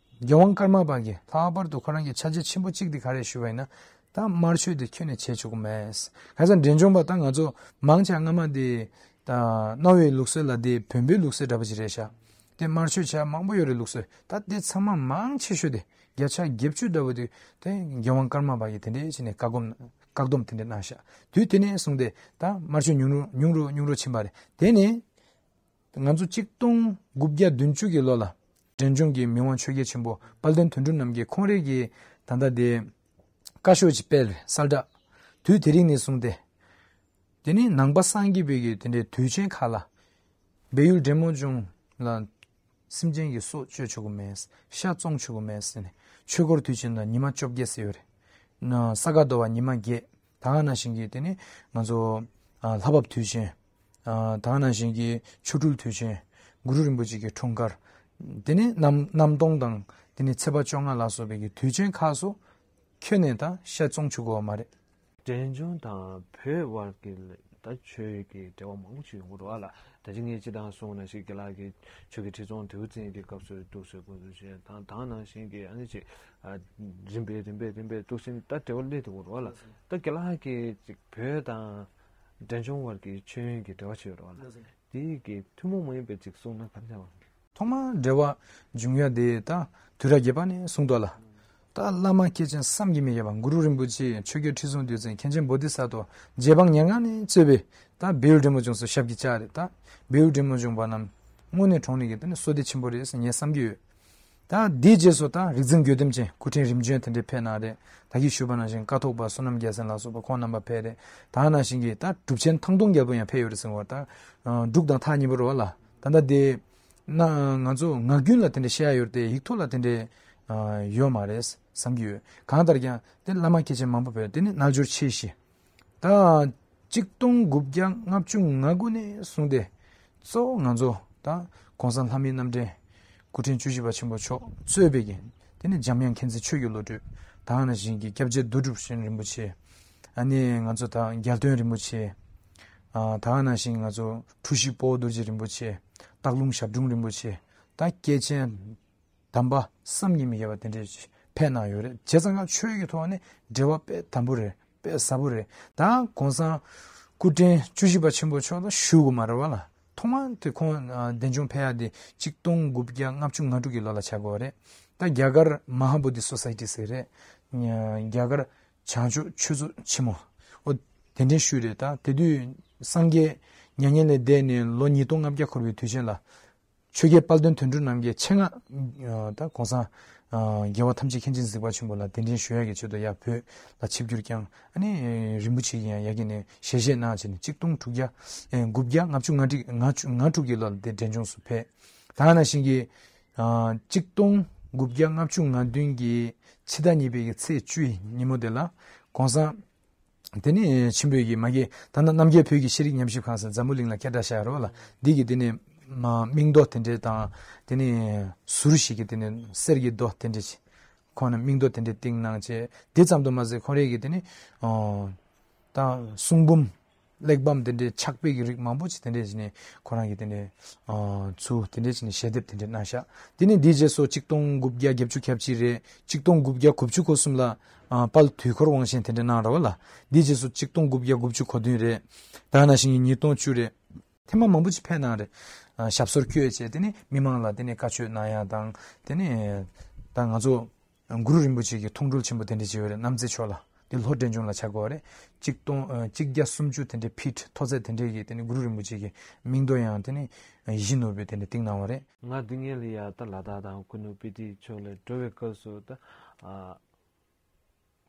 དབང་ཀརྨ་པ་གིས་ལྷག་པར་དུ་ཁོ་རང་གི་ཕྱག་རྗེས་ཆེན་པོ་གཅིག་དེ་ག་རེ་ཞུས་པ་ཡིན་ན། ད་དམར་མཆོད་དེ་ཁྱོན་ནས་བྱེད་ཆོག་གི་མེད། ག་ས་འབྲས་ལྗོངས་པ་ད་ང་ཚོ་མང་ཆེ་སྔ་མ་དེ་ད་གནའ་བོའི་ལུགས་སྲོལ་ལ་དེ་བོན་པོའི་ལུགས་སྲོལ་འདྲ་པོ་ཅིག་རེད་ཤག་དེ་དམར་མཆོད་བྱ་མང་པོ་ཡོད་རེད་ལུགས་སྲོལ། ད་དེ་ཚང་མ་མང་ཆེ་ཤོས་དེ་བརྒྱ་ཆ་བརྒྱད་ཅུ་འདྲ་པོ་དེ་དེ་རྒྱལ་དབང་ཀརྨ་པ་གིས་དེ་འདྲའི་བྱས་ནས་བཀའ་སྒོམ་བཀག་སྡོམ་དེ་འདྲ་གནང་ཤག་དུས་དེ་ནས་བཟུང་སྟེ་ད་དམར་མཆོད་ཉུང་རུ་ཉུང་རུ་ཉུང་རུ་ཕྱིན་པ་རེད། དེ་ནས་ང་ཚོ་གཅིག་སྟོང་དགུ་བརྒྱ་བདུན་ཅུ་གི་ལོ་ལ་འབྲས་ལྗོངས་ཀྱི་མི་དབང་ཆོས་རྒྱལ་ཆེན་པོ་དཔལ་ལྡན་དོན་གྲུབ་རྣམ་རྒྱལ་ཁོང་རང་གིས་ད་ལྟ་དེ་བཀའ་ཤོག་ཅིག་སྤེལ་རེད་གསལ་བསྒྲགས། དུས་དེ་རིང་ནས་བཟུང་སྟེ། དེ་ནས་ནང་པ་སངས་རྒྱས་པའི་གི་དེ་འདྲའི་དུས་ཆེན་ཁག་ལ་སྦས་ཡུལ་འབྲས་མོ་ལྗོངས་ལ་སེམས་ཅན་གྱི་སྲོག་གཅོད་ཆོག་གི་མེད། ཤ་བཙོང་ཆོག་གི་མེད་ཟེར་ནས་ཆོས་འཁོར་དུས་ཆེན་ལ་ཉི་མ་བཅོ་བརྒྱད་ཟེར་ཡོད་རེད། ན་ས་ག་ཟླ་བ་ཉི་མ་བརྒྱད། ད་ག་ནང་བཞིན་གྱི་དེ་ནས་ང་ཚོ་ཨ་ལྷ་བབས་དུས་ཆེན། ཨ་ད་ག་ནང་བཞིན་གྱི་ཆོ་འཕྲུལ་དུས་ཆེན། གུ་རུ་རིན་པོ་ཆེ་གི་འཁྲུངས་སྐར། དེ་ནས་གནམ་གནམ་སྟོང་དང་དེ་ནས་ཚེས་པ་བཅོ་ལྔ་ལ་སོགས་པའི་གི་དུས་ཆེན་ཁག་སོགས་ཁྱོན་ནས་ད་ཤ་བཙོང་ཆོག་གི་ཡོད་མ་རེད། འབྲས་ལྗོངས་དང་བོད་དབར་གྱི་ད་ཆོས་ཀྱི་འབྲེལ་བ་མང་པོ་ཞིག་ཡོང་གི་འདུག་ཨ་ལ། ད་ཅི་ངས་སྤྱི་བཏང་གསུངས་ན་ཞིག་རྒན་ལགས་ཀྱིས་ཆོས་ཀྱི་ཁྲི་སྲོང་ལྡེའུ་བཙན་གྱི་སྐབས་སུ་འདུག་ཟེར་དགོས་འདུག་ཞེས་དང་དེ་ནང་བཞིན་གྱི་ཨ་ནི་ཅིག་ཨ་རིམ་པས་རིམ་པས་རིམ་པས་འདུག་ཟེར་ད་འབྲེལ་བ་སླེབས་འདུག་རོགས་ལ། ད་རྒན་ལགས་ཀྱིས་ཅིག་བོད་དང་འབྲས་ལྗོངས་དབར་གྱི་ཆོས་ཡོན་གྱི་འབྲེལ་བ་ཞིག་ཡོད་རོགས་ལ། དེ་གི་ཐུན་མོང་མ་ཡིན་པའི་ཅིག་གསུངས་ན་ག་འདྲ་བ། ཐོག་མར་འབྲེལ་བ་འབྱུང་ཡ་དེ་ད་དུས་རབས་བརྒྱད་པ་ནས་གསུངས་འདུག་ལ། ད་བླ་མ་སྐྱེས་ཆེན་བསམ་གྱིས་མི་ཁྱབ་པ་གུ་རུ་རིན་པོ་ཆེ་ཆོས་རྒྱལ་ཁྲི་སྲོང་ལྡེའུ་བཙན་མཁན་ཆེན་བོ་དྷི་ས་ཏྭ་རྗེ་འབངས་ཉེར་ལྔ་ནས་གཙོས་པའི་ད་བལ་ཡུལ་འབྲས་མོ་ལྗོངས་སུ་ཞབས་ཀྱིས་བཅགས་རེད། ད་བལ་ཡུལ་འབྲས་མོ་ལྗོངས་པ་རྣམས་དངོས་གནས་དྲང་གནས་ཀྱི་ད་ནི་བསོད་བདེ་ཆེན་པོ་རེད་ཟེར་ངས་བསམ་གྱི་ཡོད། ད་འདིའི་རྗེས་སུ་ད་རིག་འཛིན་དགེ་ལྡན་ཅན་སྐུ་ཕྲེང་རིམ་བྱོན་དེ་འདྲས་ཕེབས་གནང་རེད། ད་གིན་ཞུས་པ་ནང་བཞིན་ཀཿཐོག་པ་བསོད་ནམས་རྒྱལ་མཚན་ལ་སོགས་པ་ཁོང་རྣམ་པ་ཕེབས་རེད། ད་ནང་བཞིན་གྱི་ད་གྲུབ་ཆེན་ཐང་སྟོང་རྒྱལ་པོ་ཡང་ཕེབས་ཡོད་རེད་ཟེར་བ་ད། འབྲུག་དང་ཐག་ཉེ་པོ་རེད་བ་ལ། ད་ལྟ་དེ་ན་ང་ཚོ་ངག་རྒྱུན་ལ་དེ་འདྲས་བཤད་ཡ་ཡོད་རེད་དེ་ཡིག་ཐོག་ལ་དེ་འདྲས་ཡོད་མ་རེད་བསམ་གྱི་ཡོད། གང་ལྟར་ཀྱང་དེ་བླ་མ་སྐྱེས་ཆེན་མང་པོ་ཕེབས་དེ་ནི་རྣལ་འབྱོར་ཆེ་ཞེས། ད་གཅིག་སྟོང་དགུ་བརྒྱ་ལྔ་བཅུ་ང་དགུ་ནས་བཟུང་སྟེ་གཙོ་བོ་ང་ཚོ་ད་གོང་ས་ལྷ་མིའི་རྣམ་འདྲེན་སྐུ་ཕྲེང་བཅུ་བཞི་པ་ཆེན་པོ་མཆོག་གཙོས་པའི་གི་དེ་ནས་འཇམ་དབྱངས་མཁྱེན་བརྩེ་ཆོས་ཀྱི་བློ་གྲོས། ད་ག་ནང་བཞིན་གྱི་སྐྱབས་རྗེ་རྡོ་གྲུབ་ཆེན་རིན་པོ་ཆེ། ཨ་ནི་ང་ཚོ་ད་རྒྱལ་སྟོན་རིན་པོ་ཆེ། ཨ་ད་ག་ནང་བཞིན་ང་ཚོ་འཁྲུལ་ཞིག་དཔའ་བོ་རྡོ་རྗེ་རིན་པོ་ཆེ། སྟག་ལུང་ཞབས་དྲུང་རིན་པོ་ཆེ། ད་སྐྱེས་ཆེན་དམ་པ་བསམ་གྱིས་མི་ཁྱབ་པ་དེ་འདྲས་ཕེབས་གནང་ཡོད་རེད། བྱས་ཙང་ཀ་ཆོས་ཀྱི་ཐོག་ནས་འབྲེལ་བ་དཔེ་དམ་པོ་རེད། དཔེ་ཟབ་པོ་རེད། ད་གོང་ས་སྐུ་ཕྲེང་བཅུ་བཞི་པ་ཆེན་པོ་མཆོག་ལ་ཞུ་དགོས་མ་རེད་བ་ལ། ཐོག་མར་དེ་ཁོང་ཨ་འབྲས་ལྗོངས་ཕེབས་ཡ་དེ་གཅིག་སྟོང་དགུ་བརྒྱ་ལྔ་བཅུ་ང་དྲུག་གི་ལོ་ལ་ཆགས་ཀྱི་ཡོད་རེད། ད་རྒྱ་གར་མ་ཧཱ་བོ་དྷི་སོ་སའི་ཊི་ཟེར་རེད། རྒྱ་གར་བྱང་ཕྱོགས་ཆོས་ཚོགས་ཆེན་མོ། ཨོ་དེ་འདྲའི་ཤུལ་རེད། ད་དེ་དུས་སངས་རྒྱས་མྱ་ངན་ལས་འདས་ནས་ལོ་ཉིས་སྟོང་ལྔ་བརྒྱ་འཁོར་བའི་དུས་ཆེན་ལ། ཆོས་རྒྱལ་དཔལ་ལྡན་དོན་གྲུབ་རྣམ་རྒྱལ་ཆེད་མངགས་ད་གོང་ས་རྒྱལ་བ་ཐམས་ཅད་མཁྱེན་ཅིང་གཟིགས་པ་ཆེན་པོ་ལ་གདན་འདྲེན་ཞུ་ཡག་གི་ཆེད་དུ་ཡར་བོད་ལ་ཆིབས་བསྒྱུར་བསྐྱངས། ཨ་ནི་རིན་པོ་ཆེ་གིས་ཡང་ཡ་གི་ནས་ཞལ་བཞེས་གནང་བྱས་ནས་གཅིག་སྟོང་དྲུག་བརྒྱ་དགུ་བརྒྱ་ལྔ་བཅུ་ང་དྲུག་ང་དྲུག་གི་ལོ་ལ་དེ་འབྲས་ལྗོངས་སུ་ཕེབས། ད་ག་ནང་བཞིན་གྱི་གཅིག་སྟོང་དགུ་བརྒྱ་ལྔ་བཅུ་ང་བདུན་གྱི་ཕྱི་ཟླ་གཉིས་པའི་གི་ཚེས་བཅུའི་ཉིན་མོ་དེ་ལ་གོང་ས། དེ་ནས་ཆེན་པོའི་གི་མ་གི་ད་ལྟ་རྣམ་རྒྱལ་བོད་ཀྱི་ཤེས་རིག་ཉམས་ཞིབ་ཁང་ཟེར་འཛམ་བུ་གླིང་ལ་སྐད་གྲགས་ཤར་རོ་ལ། འདི་གི་དེ་ནས་མ་མིང་རྡོ་དེ་འདྲས་དང་དེ་ནས་ཟུར་ཞིག་གི་དེ་ནས་གསེར་གྱི་རྡོ་དེ་འདྲས་ཅིག་ཁོང་ནས་མིང་རྡོ་དེ་འདྲས་བཏིང་གནང་བྱས། དེ་ཙམ་དུ་མ་ཟད་ཁོང་རའི་གི་དེ་ནས་ད་གསུང་འབུམ་གླེགས་བམ་དེ་འདྲས་ཕྱག་དཔེ་གི་རིགས་མང་པོ་ཅིག་དེ་འདྲས་ཅིག་ནས་ཁོ་རང་གི་དེ་འདྲས་ཚུར་དེ་འདྲས་ཅིག་ནས་ཞལ་འདེབས་དེ་འདྲས་གནང་ཤག་དེ་ནས་འདིའི་རྗེས་སུ་གཅིག་སྟོང་དགུ་བརྒྱ་བརྒྱད་ཅུ་གྱ་གཅིག་རེད། གཅིག་སྟོང་དགུ་བརྒྱ་དགུ་བཅུ་གོ་གསུམ་ལ། ཨ་དཔལ་དུས་འཁོར་དབང་ཆེན་དེ་འདྲ་གནང་ར་བ་ལ། འདིའི་རྗེས་སུ་གཅིག་སྟོང་དགུ་བརྒྱ་དགུ་བཅུ་གོ་བདུན་རེད། ད་ནང་བཞིན་གྱི་ཉིས་སྟོང་བཅུ་རེད། ཐེངས་མ་མང་པོ་ཅིག་ཕེབས་གནང་རེད། ཨ་ཞབས་སོར་བསྐྱོད་བྱས་དེ་ནས་མི་མང་ལ་དེ་ནས་བཀའ་ཆོས་གནང་ཡ་དང་དེ་ནས་ད་ང་ཚོ་གུ་རུ་རིན་པོ་ཆེ་གི་མཐོང་གྲོལ་ཆེན་པོ་དེ་འདྲ་བྱས་ཡོད་རེད། རྣམ་རྩེ་མཆོག་ལ་དེ་ལྷོ་འབྲས་ལྗོངས་ལ་ཆགས་ཀྱི་ཡོད་རེད། གཅིག་སྟོང་ཨ་གཅིག་བརྒྱ་སུམ་ཅུ་དེ་འདྲའི་ཕིཊ་མཐོ་ཚད་དེ་འདྲའི་གི་དེ་ནས་གུ་རུ་རིན་པོ་ཆེ་གི་མིང་རྡོ་ཡང་དེ་ནས་ཡིད་བཞིན་ནོར་བུས་དེ་འདྲ་བཏིང་གནང་བ་རེད། ང་འདི་ངེད་ལ་ཡ་ད་ལ་དྭགས་དང་ཀུ་ནུ་སྤི་ཏི་ཕྱོགས་ལ་འགྲོ་བའི་སྐབས་སུ་ད་ཨ།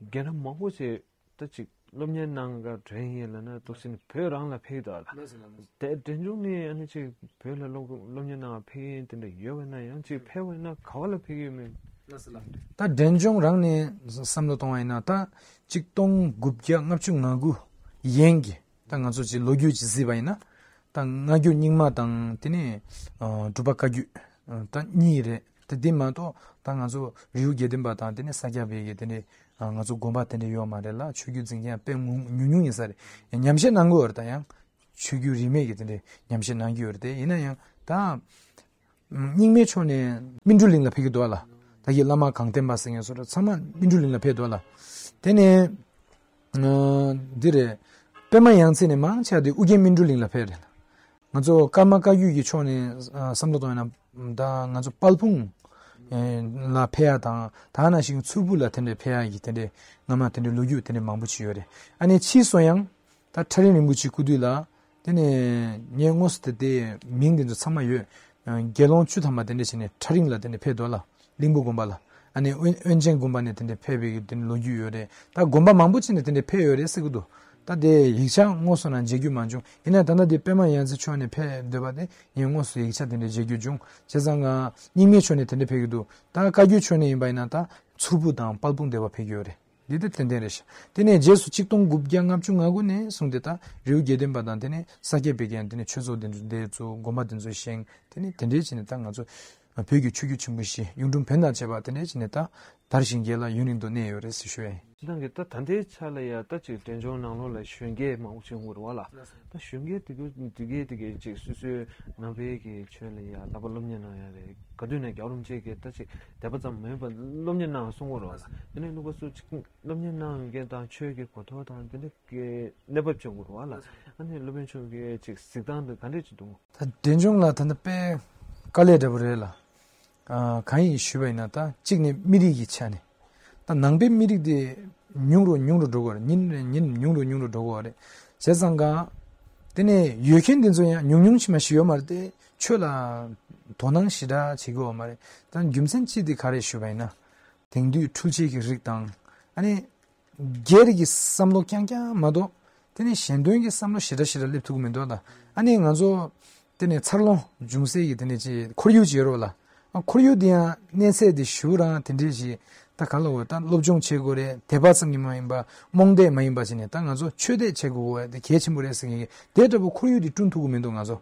རྒན་རབས་མང་པོ་ཞིག་ ད་ཅིག་སློབ་གཉེར་གནང་ག་འགྲོ་ཡིན་ལབ་ན་ཏོག་ཙམ་ནི་བོད་རང་ལ་ཕེབས་ཀྱི་འདུག་ལ། ལགས་སོ་ལགས་སོ། དེ་འབྲས་ལྗོངས་ནས་ཨ་ནི་ཅིག་བོད་ལ་སློབ་སློབ་གཉེར་གནང་བ་ཕེབས་ཡིན་དེ་འདྲ་ཡོད་པ་ན་ཡང་ཅིག་ཕེབས་པ་ན་ག་བ་ལ་ཕེབས་ཀྱི་ཡོད་མེད། ལགས་སོ་ལགས། ད་འབྲས་ལྗོངས་རང་ནས་བསམ་བློ་གཏོང་བ་ཡིན་ན་ད་ཆིག་སྟོང་དགུ་བརྒྱ་ལྔ་བཅུ་ང་དགུ་ཡན་གྱི་ད་ང་ཚོ་ཅིག་ལོ་རྒྱུས་ཅིག་གཟིགས་པ་ཡིན་ན། ད་སྔ་འགྱུར་རྙིང་མ་དང་དེ་ནས་ཨ་འབྲུག་པ་བཀའ་བརྒྱུད་ཨ་ད་གཉིས་རེད། ད་དེ་མ་གཏོགས་ད་ང་ཚོ་རི་བོ་དགེ་ལྡན་པ་དང་དེ་ནས་ས་སྐྱ་པའི་གི་དེ་འདྲའི་ཨ་ང་ཚོ་དགོན་པ་དེ་འདྲ་ཡོད་མ་རེད་ལ། ཆོས་བརྒྱུད་འཛིན་མཁན་དཔེ་ཉུང་ཉུང་ཉུང་ཡིན་ས་རེད། ཉམས་བཞེས་གནང་གི་ཡོད་རེད། ད་ཡང་ཆོས་བརྒྱུད་རིས་མེད་ཀྱི་དེ་འདྲའི་ཉམས་བཞེས་གནང་གི་ཡོད་རེད། དེ་ཡིན་ན་ཡང་ད་རྙིང་མའི་ཕྱོགས་ནས་སྨིན་གྲོལ་གླིང་ལ་ཕེབས་ཀྱི་འདུག་ལ། ད་གི་བླ་མ་གངས་བསྟན་པ་ཟེར་མཁན་ཚོ་ཚང་མ་སྨིན་གྲོལ་གླིང་ལ་ཕེབས་འདུག་ལ། དེ་ནས་ཨ་འདི་རེད། པད་མ་ཡང་རྩེ་ནས་མང་ཆེ་བ་དེ་ཨུ་རྒྱན་སྨིན་གྲོལ་གླིང་ལ་ཕེབས་རེད། ང་ཚོ་ཀརྨ་བཀའ་བརྒྱུད་ཀྱི་ཕྱོགས་ནས་ཨ་བསམ་བློ་གཏོང་ཡ་ན་ད་ང་ཚོ་དཔལ་སྤུངས་ཨེ་ལ་ཕེབས་ཡ་དང་ད་ནང་བཞིན་མཚུར་ཕུ་ལ་དེ་འདྲའི་ཕེབས་ཡ་གི་དེ་འདྲའི་སྔ་མ་དེ་འདྲའི་ལོ་རྒྱུས་དེ་འདྲའི་མང་པོ་ཅིག་ཡོད་རེད། ཨ་ནི་ཕྱིས་སུ་ཡང་ད་ཁྲ་རིང་རིན་པོ་ཆེ་སྐུ་དུས་ལ་དེ་ནས་ངས་དངོས་སུ་དེ་དེ་མིང་དེ་ཚོ་ཚང་མ་ཡོད། དགེ་སློང་བཅུ་ཐམ་པ་དེ་འདྲ་བྱས་ནས་ཁྲ་རིང་ལ་དེ་འདྲ་ཕེབས་འདུག་ལ། གླིང་བུ་དགོན་པ་ལ། ཨ་ནི་དབོན་དབོན་ཆེན་དགོན་པ་ནས་དེ་འདྲ་ཕེབས་པའི་དེ་འདྲ་ལོ་རྒྱུས་ཡོད་རེད། ད་དགོན་པ་མང་པོ་ཅིག་ནས་དེ་འདྲ་ཕེབས་ཡོད་རེད་ཟེར་གི་འདུག་ད་དེ་ཡིག་ཆ་དངོས་སུ་ནང་མཇལ་རྒྱུ་མ་བྱུང་། ཡིན་ན་ད་ལྟ་དེ་པད་མ་ཡང་རྩེ་ཕྱོགས་ནས་ཕེབས་འདོད་པ་དེ་ངས་དངོས་སུ་ཡིག་ཆ་དེ་འདྲ་མཇལ་རྒྱུ་བྱུང་། བྱས་ཙང་ང་རྙིང་མའི་ཕྱོགས་ནས་དེ་འདྲ་ཕེབས་ཀྱི་འདུག་ད་བཀའ་བརྒྱུད་ཕྱོགས་ནས་ཡིན་པ་ཡིན་ན་ད་མཚུར་ཕུ་དང་དཔལ་སྤུངས་སྡེ་པ་ཕེབས་ཀྱི་ཡོད་རེད། འདི་ལྟར་ཏན་ཏན་རེད་ཤག་དེ་ནས་རྗེས་སུ་ཆིག་སྟོང་དགུ་བརྒྱ་ལྔ་བཅུ་ང་དགུ་ནས་བཟུང་སྟེ་ད་རི་བོ་དགེ་ལྡན་པ་དང་དེ་ནས་ས་སྐྱ་པའི་གི་དེ་ནས་ཆོས་ཚོགས་དེ་ཚོ་འདི་ཚོ་དགོན་པ་དེ་ཚོ་བཞེངས། དེ་ནས་དེ་འདྲའི་བྱས་ནས་ད་ང་ཚོ་བོད་ཀྱི་ཆོས་བརྒྱུད་ཆེན་པོ་བཞི་གཡུང་དྲུང་བོན་དང་བཅས་པ་དེ་འདྲའི་བྱས་ནས་ད་དར་ཞིང་རྒྱས་ལ་ཡུན་རིང་དུ་གནས་ཡོད་རེད་ཟེར་ཞུ་ཡ་ཡིན། སྤྱིར་བཏང་གི་ད་ད་ལྟའི་ཆ་ལ་ཡ་ད་ཅིག་འབྲས་ལྗོངས་ནང་ལོགས་ལ་གཞོན་སྐྱེས་མང་པོ་ཅིག་ཡོང་གི་རེད་བ་ལ། ད་གཞོན་སྐྱེས་དེ་གུ་དེ་གས་དེ་གས་ཅིག་སོ་སོའི་ནང་པའི་གི་ཆོས་ལ་ཡ་ལག་པ་སློབ་གཉེར་གནང་ཡ་རེད། ག་དུས་ནས་རྒྱལ་བ་རིན་པོ་ཆེ་གི་ད་ཅིག་དད་པ་ཙམ་མིན་པ་སློབ་གཉེར་གནང་གསུང་གི་རེད་བ་ལ། དེ་ནས་ལུག་པ་སུ་ཅིག་སློབ་གཉེར་གནང་ཡོད་མཁན་དང་ཆོས་ཀྱི་གོ་རྟོགས་དང་དེ་འདྲ་གི་གནས་བབ་བྱུང་དགོས་རེད་བ་ལ། ཨ་ནི་སློབ་དཔོན་མཆོག་གིས་ཅིག་གཟིགས་སྟངས་དེ་ག་འདྲས་ཅིག་འདུག་ད་འབྲས་ལྗོངས་ལ་ད་ལྟ་དཔེ་དཀའ་ལས་འདྲ་པོ་རེད་ལ། ཨ་གང་ཡིན་ཞུས་པ་ཡིན་ན་ད་གཅིག་ནས་མི་རིགས་ཀྱི་ཆ་ནས་ད་ནང་པའི་མི་རིགས་དེ་ཉུང་རུ་ཉུང་རུ་འགྲོ་གི་ཡོད་རེད། ཉིན་རེ་ཉིན་ཉུང་རུ་ཉུང་རུ་འགྲོ་གི་ཡོད་རེད། བྱས་ཙང་ག་དེ་ནས་ཡོད་མཁན་དེ་ཚོ་ཡང་ཉུང་ཉུང་ཞིག་མ་ཞིག་ཡོད་མ་རེད་དེ། ཆོས་ལ་དོ་སྣང་ཞེ་དྲག་བྱེད་ཀྱི་ཡོད་མ་རེད། ད་རྒྱུ་མཚན་གཅིག་དེ་ག་རེ་ཞུས་པ་ཡིན་ན། དེང་དུས་འཕྲུལ་ཆས་ཀྱི་རིགས་དང་། ཨ་ནི་སྒེར་གྱི་བསམ་བློ་རྐྱང་རྐྱང་མ་གཏོགས་དེ་ནི་གཞན་དོན་གྱི་བསམ་བློ་ཞེ་དྲག་ཞེ་དྲག་སླེབས་ཐུབ་ཀྱི་མི་འདུག་ད་ཨ་ནི་ང་ཚོ་དེ་ནི་འཚར་ལོངས་འབྱུང་སའི་གི་དེ་ནི་ཅི་ཁོར་ཡུག་ཅིག་ཡོད་རེད་བ་ལ། ཨ་ཁོར་ཡུག་དེ་ཡང་གནས་ཚད་དེ་ཞེ་དྲག་དེ་འདྲས་ཞིག་ད་ག་ལ་འོ་ད་སློབ་སྦྱོང་བྱེད་དགོས་རེད། དད་པ་ཙམ་གྱིས་མ་ཡིན་པ་རྨོངས་དད་མ་ཡིན་པ་བྱས་ནས་ད་ང་ཚོ་ཆོས་དད་བྱེད་དགོས་དེ་གལ་ཆེན་པོ་རེད་ཟེར་མཁན་གྱི་དེ་འདྲ་པོ་ཁོར་ཡུག་དེ་བསྐྲུན་ཐུབ་ཀྱི་མི་འདུག་ང་ཚོ་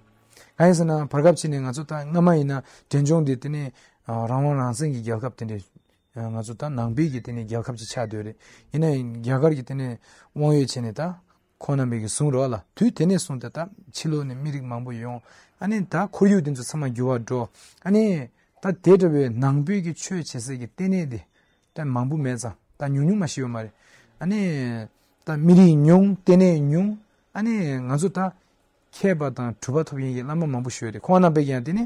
གང་ཡིན་ཟེར་ན་བར་སྐབས་ཅིག་ནས་ང་ཚོ་ད་སྔ་མ་ཡིན་ན་འབྲས་ལྗོངས་དེ་དེ་ནི་རང་དབང་རང་བཙན་གྱི་རྒྱལ་ཁབ་དེ་འདྲས། ང་ཚོ་ད་ནང་པའི་གི་དེ་ནས་རྒྱལ་ཁབ་ཅིག་ཆགས་བསྡད་རེད། ཡིན་ན་ཡང་རྒྱ་གར་གྱི་དེ་ནས་དབང་ཡོད་བྱས་ནས་ད་ཁོང་རྣམ་པའི་གི་བཟུང་རོགས་ལ། དུས་དེ་ནས་བཟུང་སྟེ་ད་ཕྱི་ལོགས་ནས་མི་རིགས་མང་པོ་ཡོང་། ཨ་ནི་ད་ཁོར་ཡུག་དེ་ཚོ་ཚང་མ་འགྱུར་བ་འགྲོ། ཨ་ནི་ད་དེ་འདྲ་བའི་ནང་པའི་གི་ཆོས་བྱེད་སའི་གི་ལྟེ་གནས་དེ་ད་མང་པོ་མེད་ཙང་ད་ཉུང་ཉུང་མ་ཞིག་ཡོད་མ་རེད། ཨ་ནི་ད་མི་རིགས་ཉུང་ལྟེ་གནས་ཉུང་། ཨ་ནི་ང་ཚོ་ད་མཁས་པ་དང་གྲུབ་པ་ཐོབ་མཁན་གྱི་བླ་མ་མང་པོ་ཞིག་ཡོད་རེད། ཁོང་རྣམ་པས་ཀྱང་དེ་ནི་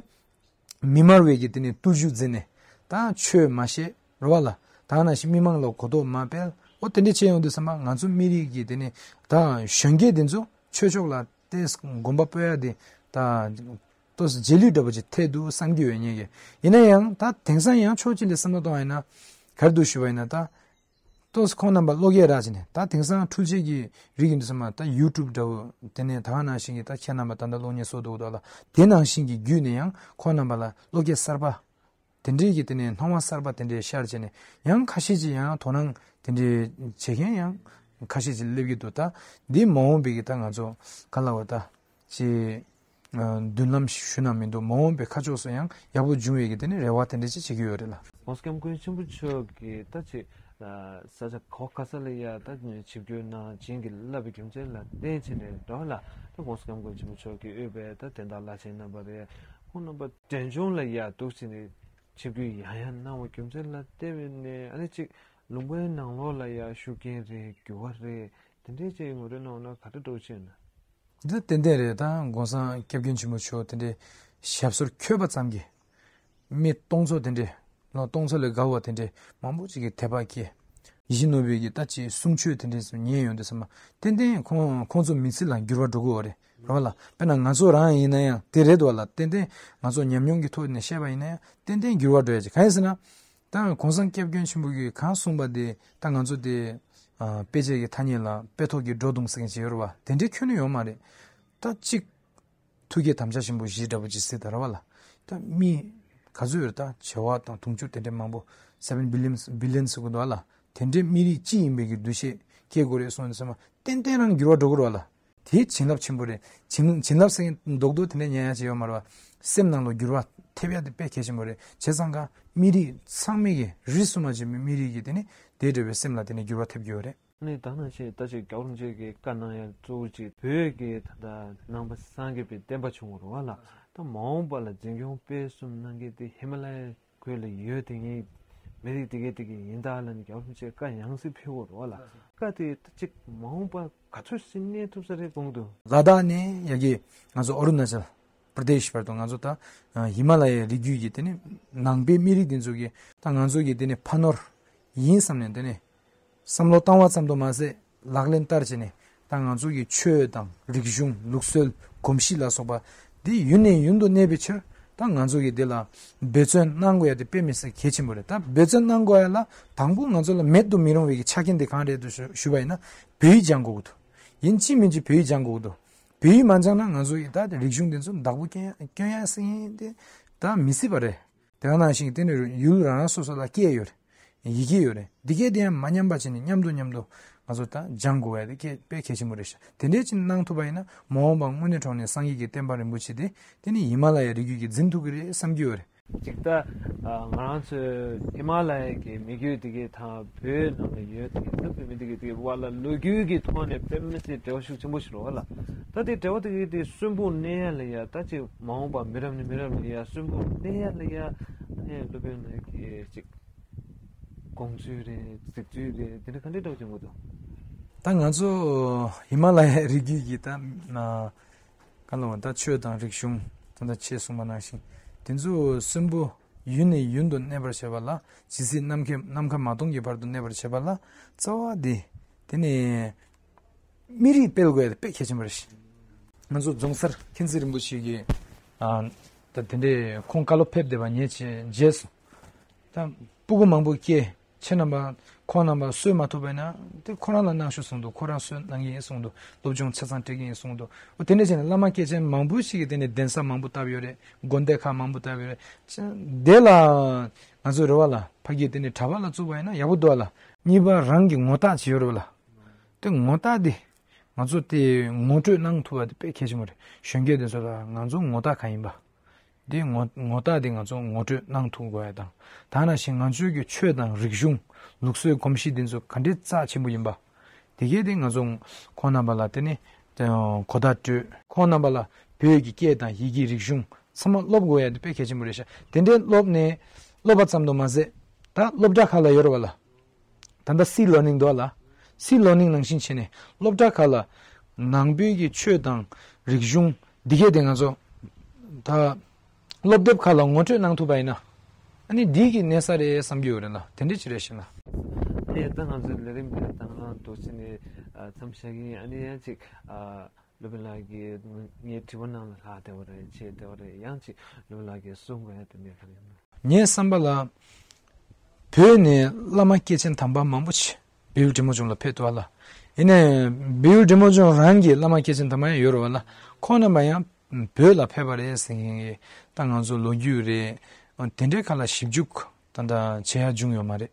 མི་སྨྲ་བའི་གི་དེ་ནི་བརྟུལ་ཞུགས་འཛིན་ནས་ད་ཆོས་མ་བཤད་རེད་བ་ལ། ད་ནང་བཞིན་མི་མང་ལ་གོ་རྟོགས་མ་སྤེལ། འོ་དེ་འདྲ་བྱས་ཡོང་དུས་ཙམ་པ་ང་ཚོ་མི་རིགས་ཀྱི་དེ་ནི་ད་གཞོན་སྐྱེས་དེ་ཚོ་ཆོས་ཕྱོགས་ལ་ཏོག་ཙམ་གོམ་པ་སྤོ་ཡ་དེ་ད་ཏོག་ཙམ་རྗེས་ལུས་འདྲ་པོ་ཅིག་ཐེབས་འདུག་བསམ་གྱི་ཡོད་ངེས་ཀྱི། ཡིན་ན་ཡང་ད་དེང་སང་ཡང་ཕྱོགས་གཅིག་ནས་བསམ་བློ་གཏོང་བ་ཡིན་ན་ག་རེ་འདུག་ཞུས་པ་ཡིན་ན་ད། ཏོག་ཙམ་ཁོང་རྣམ་པ་བློ་སྐྱེད་རག་བྱས་ནས་ད་དེང་སང་འཕྲུལ་ཆས་ཀྱི་རིགས་ཡིན་དུས་ཙམ་པ་ད་ཡུ་ཊུབ་འདྲ་བོ་དེ་ནས་ད་ག་ནང་བཞིན་གྱི་ད་ཁྱེད་རྣམ་པ་ད་ལྟ་གློག་བརྙན་བཟོ་འདུག་འདུག་ལ། དེ་ནང་བཞིན་གྱི་བརྒྱུད་ནས་ཡང་ཁོང་རྣམ་པ་ལ་བློ་སྐྱེད་གསར་པ་དེ་འདྲའི་གི་དེ་ནས་སྣང་བ་གསར་པ་དེ་འདྲའི་ཤར་བྱས་ནས་ཡང་ཁ་ཤས་ཀྱིས་ཡང་དོ་སྣང་དེ་འདྲའི་བྱེད་མཁན་ཡང་ཁ་ཤས་ཀྱིས་སླེབས་ཀྱི་འདུག་ད་འདི་མ་འོངས་པའི་གི་ད་ང་ཚོ་ག་ལ་བ་ད། ཅེས། ཨ་མདུན་ལམ་ཞུ་ན་མི་འདུག་མ་འོངས་པའི་ཁ་ཕྱོགས་སུ་ཡང་ཡག་པོ་འབྱུང་བའི་གི་དེ་ནི་རེ་བ་དེ་འདྲ་ཅིག་བྱེད་ཀྱི་ཡོད་རེད་ལ། ༸གོང་ས་༸སྐྱབས་མགོན་ཆེན་པོ་མཆོག་གིས་ད་ཅིག་ཨ་ས་ཆ་གོ་ག་ས་ལ་ཡ་ད་ཆིབས་བསྒྱུར་གནང་བྱིན་གྱིས་བརླབས་པའི་རྒྱུ་མཚན་ལ་བརྟེན་བྱས་ནས་འགྲོ་ལ། ད་༸གོང་ས་༸སྐྱབས་མགོན་ཆེན་པོ་མཆོག་གིས་དབུས་པའི་ད་དན་རྟགས་བླ་ཆེན་རྣམ་པ་རེད། ཁོང་རྣམ་པ་འབྲས་ལྗོངས་ལ་ཡ་འདུག་བྱས་ནས་ཆིབས་བསྒྱུར་ཡང་ཡང་གནང་བའི་རྒྱུ་མཚན་ལ་བརྟེན་ནས་ཨ་ནི་ཅིག་ལུང་པའི་ནང་ལོགས་ལ་ཡ་ཤུགས་རྐྱེན་རེད། འགྱུར་བ་རེད། དེ་འདྲའི་ཅིག་ངོ་སྤྲོད་གནང་ན་ག་འདྲ་འདྲ་བོ་ཅིག་ཡོད་ན། འདི་ཏན་ཏན་རེད། ད་༸གོང་ས་༸སྐྱབས་མགོན་ཆེན་པོ་མཆོག་དེ་འདྲའི་ཞབས་སོར་འཁོད་པ་ཙམ་གྱིས་མི་སྟོང་ཚོ་དེ་འདྲའི་ལོ་སྟོང་ཚོ་ལས་བརྒལ་བ་དེ་འདྲའི་མང་པོ་ཅིག་གིས་དད་པ་སྐྱེས། ཡིད་བཞིན་ནོར་བུའི་གི་ད་ཅིག་གསུང་ཆོས་དེ་འདྲའི་ཚོ་ཉན་ཡོང་དུས་ཙམ་པ་ཏན་ཏན་ཁོང་ཁོང་ཚོ་མི་ཚེ་ལ་འགྱུར་བ་འགྲོ་གི་ཡོད་རེད། རེད་བ་ལ། དཔེར་ན་ང་ཚོ་རང་ཡིན་ན་ཡང་དེ་རེད་བ་ལ། ཏན་ཏན་ང་ཚོ་ཉམས་མྱོང་གི་ཐོག་ནས་བཤད་པ་ཡིན་ན་ཡང་ཏན་ཏན་འགྱུར་བ་འགྲོ་ཡ་ཅིག་གང་ཡིན་ཟེར་ན། ད་༸གོང་ས་༸སྐྱབས་མགོན་ཆེན་པོ་གིས་གང་གསུངས་པ་དེ་ད་ང་ཚོ་དེ་ དཔེ་ཆ་གི་ཐ་སྙད་ལ་དཔེ་ཐོག་གི་སྒྲོ་བརྡུང་ཟེར་མཁན་ཅིག་ཡོད་རེད་བ། དེ་འདྲའི་ཁྱོན་ནས་ཡོད་མ་རེད། ད་གཅིག་ཐུགས་བསྐྱེད་དམ་བཅའ་ཆེན་པོ་བཞི་འདྲ་པོ་ཅིག་ཟེར་ད་ར་བ་ལ། ད་མི་ག་ཚོད་ཡོད་རེད། ད་བྱེ་བ་དང་དུང་ཕྱུར་དེ་འདྲའི་མང་པོ་seven billions billions ཟེར་གི་འདུག་བ་ལ། དེ་འདྲའི་མི་རིགས་གཅིག་ཡིན་པའི་གི་འདུ་ཤེས་སྐྱེ་དགོས་རེད་གསུངས་ནས་ཚང་མ་ཏན་ཏན་རང་འགྱུར་བ་འགྲོ་གི་རེད་བ་ལ། དེའི་བྱིན་རླབས་ཆེན་པོ་རེད། བྱིན་བྱིན་རླབས་ཟེར་མདོག་མདོག་དེ་འདྲ་ཉན་ཡ་ཅིག་ཡོད་མ་རེད་བ། སེམས་ནང་ལ་འགྱུར་བ་ཐེབས་ཡ་དེ་དཔེ་གལ་ཆེན་པོ་རེད། བྱས་ཙང་ཀ་མི་རིགས་ཚང་མའི་གི་རིས་སུ་མ་ཆད་པའི་མི་རིགས་ཀྱི་དེ་ནི་དེ་འདྲ་བའི་སེམས་ལ་དེ་ནི་འགྱུར་བ་ཐེབས་ཀྱི་ཡོད་རེད། ནི་ད་ནང་བཞིན་ད་ཅིག་རྒྱལ་བ་རིན་པོ་ཆེ་གི་བཀའ་གནང་ཡ་གཙོ་བོ་ཅིག་བོད་ཀྱི་ད་ལྟ་ནང་པ་སངས་རྒྱས་པའི་བསྟན་པ་བྱུང་བ་རེད་བ་ལ། ད་མ་འོངས་པ་ལ་འཛིན་སྐྱོང་སྤེལ་གསུམ་གནང་མཁན་དེ་ཧི་མ་ལ་ཡའི་ཁུལ་ལ་ཡོད་དེ་ངའི་མི་རིགས་དེ་གའི་དེ་གའི་ཡིན་ད་ལ་ནི་རྒྱལ་བ་རིན་པོ་ཆེ་བཀའ་ཡང་སེ་ཕེབས་ཡོད་རེད་བ་ལ། བཀའ་དེ་ད་ཅིག་མ་འོངས་པ་ག་ཚོད་ཞིག་གནས་ཐུབ་ས་རེད་དགོངས་འདུག་ལ་དྭགས་ནས་ཡ་གི་ང་ཚོ་ཨ་རུ་ན་ཅལ་པར་དེཤ་བར་དུ་ང་ཚོ་ད་ཧི་མ་ལ་ཡའི་རི་རྒྱུད་ཀྱི་དེ་ནི་ནང་པའི་མི་རིགས་དེ་ཚོ་གི་ད་ང་ཚོ་གི་དེ་ནི་ཕ་ནོར་ཡིན་བསམ་ནས་དེ་ནི་བསམ་བློ་བཏང་བ་ཙམ་དུ་མ་ཟད་ལག་ལེན་བསྟར་བྱས་ནས་ད་ང་ཚོ་གི་ཆོས་དང་རིག་གཞུང་ལུགས་སྲོལ་གོམས་གཤིས་ལ་སོགས་པ་འདི་ཡུན་ནས་ཡུན་དུ་གནས་པའི་ཕྱིར་ད་ང་ཚོ་གི་འདི་ལ་འབད་བརྩོན་གནང་དགོས་ཡ་དེ་དཔེ་མི་སྲིད་གལ་ཆེན་པོ་རེད། ད་འབད་བརྩོན་གནང་དགོས་ཡ་ལ་དང་པོ་ང་ཚོ་ལ་མེད་དུ་མི་རུང་བའི་གི་ཆ་རྐྱེན་དེ་གང་རེད་དུ་ཞུ་ཞུ་བ་ཡིན་ན་བོད་ཡིག་སྦྱང་དགོས་ཀྱི་འདུག་ཡིན་གཅིག་མིན་གཅིག་བོད་ཡིག་སྦྱང་དགོས་ཀྱི་འདུག་བོད་ཡིག་མ་སྦྱང་ན་ང་ཚོ་ཡི་ད་རིག་གཞུང་འདི་ཚོ་བདག་པོ་སྐྱོན་སྐྱོན་ཡ་ཟེར་མཁན་དེ་ད་མི་སྲིད་པ་རེད། དེ་ག་ནང་བཞིན་དེ་ནི་ཡུལ་རང་རང་སོ་སོ་ལ་སྐད་ཡོད་རེད། ཡི་གེ་ཡོད་རེད། འདི་གས་དེ་ཡང་མ་ཉམས་པ་བྱས་ནས་མཉམ་དུ་མཉམ་དུ་ང་ཚོ་ད་སྦྱང་དགོས་ཡ་དེ་གལ་དཔེ་གལ་ཆེན་པོ་རེད་ཤག་དེ་འདྲས་ཅིག་གནང་ཐུབ་པ་ཡིན་ན་མ་འོངས་པ་དངོས་གནས་དྲང་གནས་སངས་རྒྱས་ཀྱི་བསྟན་པ་རིན་པོ་ཆེ་དེ་དེ་ནི་ཧི་མ་ལ་ཡའི་རི་རྒྱུད་ཀྱིས་འཛིན་ཐུབ་ཀྱི་རེད་བསམ་གྱི་ཡོད་རེད། ཅིག་ད་ང་རང་ཚོའི་ཧི་མ་ལ་ཡའི་གི་མི་རྒྱུད་དེ་གའི་དང་བོད་ནང་ལ་ཡོད་དེ་གའི་ད་བོད་མི་དེ་གའི་དེ་གའི་བར་ལ་ལོ་རྒྱུས་ཀྱི་ཐོག་ནས་དཔེ་མི་སྲིད་འབྲེལ་བ་ཤུགས་ཆེན་པོ་ཞིག་རེད་བ་ལ། ད་དེ་འབྲེལ་བ་དེ་གའི་དེ་གསོན་པོ་གནས་ཡ་ལ་ཡ་ད་ཅིག་མ་འོངས་པ་མི་རབས་ནས་མི་རབས་ལ་ཡ་གསོན་པོ་གནས་ཡ་ལ་ཡ་ཨ་ནི་སློབ་དཔོན་ལགས་ཀྱི་ཅིག་དགོངས་ཚུལ་རེད་གཟིགས་ཚུལ་རེད་དེ་འདྲ་ག་འདྲ་འདྲ་བྱུང་གི་འདུག་ད་ང་ཚོ་ཧི་མ་ལ་ཡའི་རི་རྒྱུད་ཀྱི་ད་ན་ག་ལ་བ་ད་ཆོས་དང་རིག་གཞུང་ད་ད་ཆེས་གསུངས་པ་ནང་བཞིན་དེ་ཚོ་གསོན་པོ་ཡུན་ནས་ཡུན་དུ་གནས་པར་བྱེད་པ་ལ་ཇི་སྲིད་ནམ་མཁའི་ནམ་མཁའ་མ་སྟོང་གི་བར་དུ་གནས་པར་བྱེད་པ་ལ་རྩ་བ་དེ་དེ་ནས་མི་རིགས་སྤེལ་དགོས་ཡ་དེ་དཔེ་གལ་ཆེན་པོ་རེད། ང་ཚོ་རྫོང་སར་མཁྱེན་བརྩེ་རིན་པོ་ཆེ་གིས་ཨ་ད་དེ་འདྲའི་ཁོང་བཀའ་སློབ་ཕེབས་བསྡད་པ་ཉན་བྱས་རྗེས་སུ་ད་སྤུ་གུ་མང་པོ་སྐྱེས། ཁྱེད་རྣམ་པ་ཁོང་རྣམ་པ་གསོས་མ་ཐུབ་པ་ཡིན་ན་དེ་ཁོ་རང་ལ་གནང་ཤོག་གསུངས་འདུག་ཁོ་རང་གསོས་གནང་གི་ཡིན་གསུངས་འདུག་སློབ་སྦྱོང་ཆ་ཚང་སྤྲད་ཀྱི་ཡིན་གསུངས་འདུག་འོ་དེ་འདྲ་བྱས་ནས་བླ་མ་སྐྱེས་ཆེན་མང་པོ་ཞིག་གིས་དེ་ནས་གདན་ས་མང་པོ་བཏབ་ཡོད་རེད། དགོན་སྡེ་ཁག་མང་པོ་བཏབ་ཡོད་རེད། དེ་ལ་ང་ཚོ་རེ་བ་ལ་ཕ་གིར་དེ་ནས་གྲྭ་པ་ལ་བཙུགས་པ་ཡིན་ན་ཡག་པོ་འདུག་ཨ་ལ། གཉིས་པ་རང་གི་ངོ་རྟགས་ཅིག་ཡོད་རེད་བ་ལ། དེ་ངོ་རྟགས་དེ་ང་ཚོ་དེ་ངོ་སྤྲོད་གནང་ཐུབ་པ་དེ་དཔེ་གལ་ཆེན་པོ་རེད། གཞོན་སྐྱེས་དེ་ཚོ་ལ་ང་ཚོ་ངོ་རྟགས་གང་ཡིན་པ། དེ་ངོ་ངོ་རྟགས་དེ་ང་ཚོ་ངོ་སྤྲོད་གནང་ཐུབ་དགོས་ཡ་དང་། ད་ནང་བཞིན་ང་ཚོའི་གི་ཆོས་དང་རིག་གཞུང་ལུགས་སྲོལ་གོམས་གཤིས་དེ་ཚོ་ག་འདྲའི་རྩ་ཆེན་པོ་ཡིན་པ། དེ་གས་དེ་ང་ཚོ་ཁོང་རྣམ་པ་ལ་དེ་ནི་གོ་བརྡ་སྤྲོད། ཁོང་རྣམ་པ་ལ་བོད་ཀྱི་སྐད་དང་ཡི་གེ་རིག་གཞུང་ཚང་མ་སློབ་དགོས་ཡ་དེ་དཔེ་གལ་ཆེན་པོ་རེད་ཤག་དེ་འདྲའི་སློབ་ནས་སློབ་པ་ཙམ་དུ་མ་ཟད་ད་སློབ་གྲྭ་ཁག་ལ་ཡོད་རེད་བ་ལ། ད་ལྟ་སི་ལར་ནིང་འདུག་ལ། སི་ལར་ནིང་ནང་བཞིན་བྱས་ནས་སློབ་གྲྭ་ཁག་ལ་ནང་པའི་གི་ཆོས་དང་རིག་གཞུང་འདི་གས་དེ་ང་ཚོ་ད་སློབ་དེབ་ཁག་ལ་ངོ་སྤྲོད་གནང་ཐུབ་པ་ཡིན་ན་ཨ་ནི་འདི་གི་གནས་ས་རེད་བསམ་གྱི་ཡོད་རེད་ལ། དེ་འདྲ་ཅིག་རེད་ཤག་ལ། དེ་ད་ང་ཚོའི་ལས་རིམ་འདི་དང་བླངས་འདུག་ཅིག་ནས་མཚམས་བཞག་གི་ཡིན། ཨ་ནི་ཡང་ཅིག་སློབ་དཔོན་ལགས་ཀྱིས་ངའི་དྲི་བ་ནང་ལ་ལྷག་བསྡད་པ་རེད། ཆེ་བསྡད་པ་རེད། ཡང་ཅིག་སློབ་དཔོན་ལགས་ཀྱིས་གསུང་དགོས་ཡ་དེ་འདྲ་ག་རེ་ཡིན་ན། ངའི་བསམ་པ་ལ་བོད་ནས་བླ་མ་སྐྱེས་ཆེན་དམ་པ་མང་པོ་ཞིག་བལ་ཡུལ་འབྲས་མོ་ལྗོངས་ལ་ཕེབས་འདུག་ལ། ཡིན་ནའི་བལ་ཡུལ་འབྲས་མོ་ལྗོངས་རང་གི་བླ་མ་སྐྱེས་ཆེན་དམ་པ་ཡང་ཡོད་རེད་བ་ལ། ཁོང་རྣམ་པ་ཡང་བོད་ལ་ཕེབས་པ་རེད་ཟེར་མཁན་གྱི་ད་ང་ཚོ་ལོ་རྒྱུས་རེད། དེ་འདྲའི་ཁ་ལ་ཞིབ་འཇུག་ད་ལྟ་བྱེད་ཡ་བྱུང་ཡོད་མ་རེད།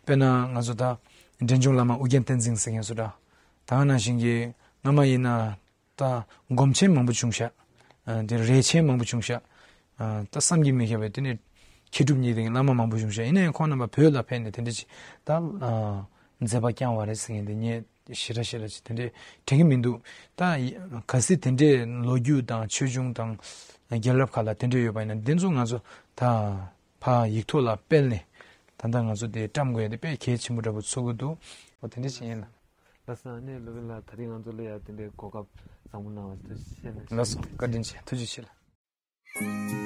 དཔེར་ན་ང་ཚོ་ད་འབྲས་ལྗོངས་བླ་མ་ཨོ་རྒྱན་བསྟན་འཛིན་ཟེར་མཁན་ཚོ་འདྲ། ད་ག་ནང་བཞིན་གྱི་སྔ་མ་ཡིན་ན། ད་སྒོམ་ཆེན་མང་པོ་བྱུང་ཤག་ཨ་དེ་རས་ཆེན་མང་པོ་བྱུང་ཤག་ཨ་ད་བསམ་གྱིས་མི་ཁྱབ་པའི་དེ་ནས་མཁས་གྲུབ་གཉིས་ལྡན་གྱི་བླ་མ་མང་པོ་བྱུང་ཤག་ཡིན་ན་ཡང་ཁོང་རྣམ་པ་བོད་ལ་ཕེབས་ནས་དེ་འདྲ་ཅིག་ད་ཨ་མཛད་པ་བསྐྱངས་པ་རེད་ཟེར་མཁན་དེ་ངས་ཞེ་དྲག་ཞེ་དྲག་ཅིག་དེ་འདྲས་དྲན་གྱི་མི་འདུག་ད་གལ་སྲིད་དེ་འདྲས་ལོ་རྒྱུས་དང་ཆོས་འབྱུང་དང་རྒྱལ་རབས་ཁག་ལ་དེ་འདྲས་ཡོད་པ་ཡིན་ན་འདི་ཚོ་ང་ཚོ་ད་ཕར་ཡིག་ཐོག་ལ་སྤེལ་ནས་ད་ལྟ་ང་ཚོ་དེ་བཀྲམ་དགོས་ཡ་དེ་དཔེ་གལ་ཆེན་པོ་འདྲ་པོ་ཚོར་གྱི་འདུག་འོ་དེ་འདྲས་ཅིག་ཡིན་ལ། ལགས་སོ། ཨ་ནི་སློབ་དཔོན་ལགས་ད་རིང་ང་ཚོ་ལ་ཡ་དེ་འདྲའི་གོ་སྐབས་བཟང་པོ་གནང་བ་ཐུགས་རྗེ་ཆེ་གནང་། ལགས་སོ། བཀའ་དྲིན་ཆེ། ཐུགས་རྗེ་ཆེ་ལགས།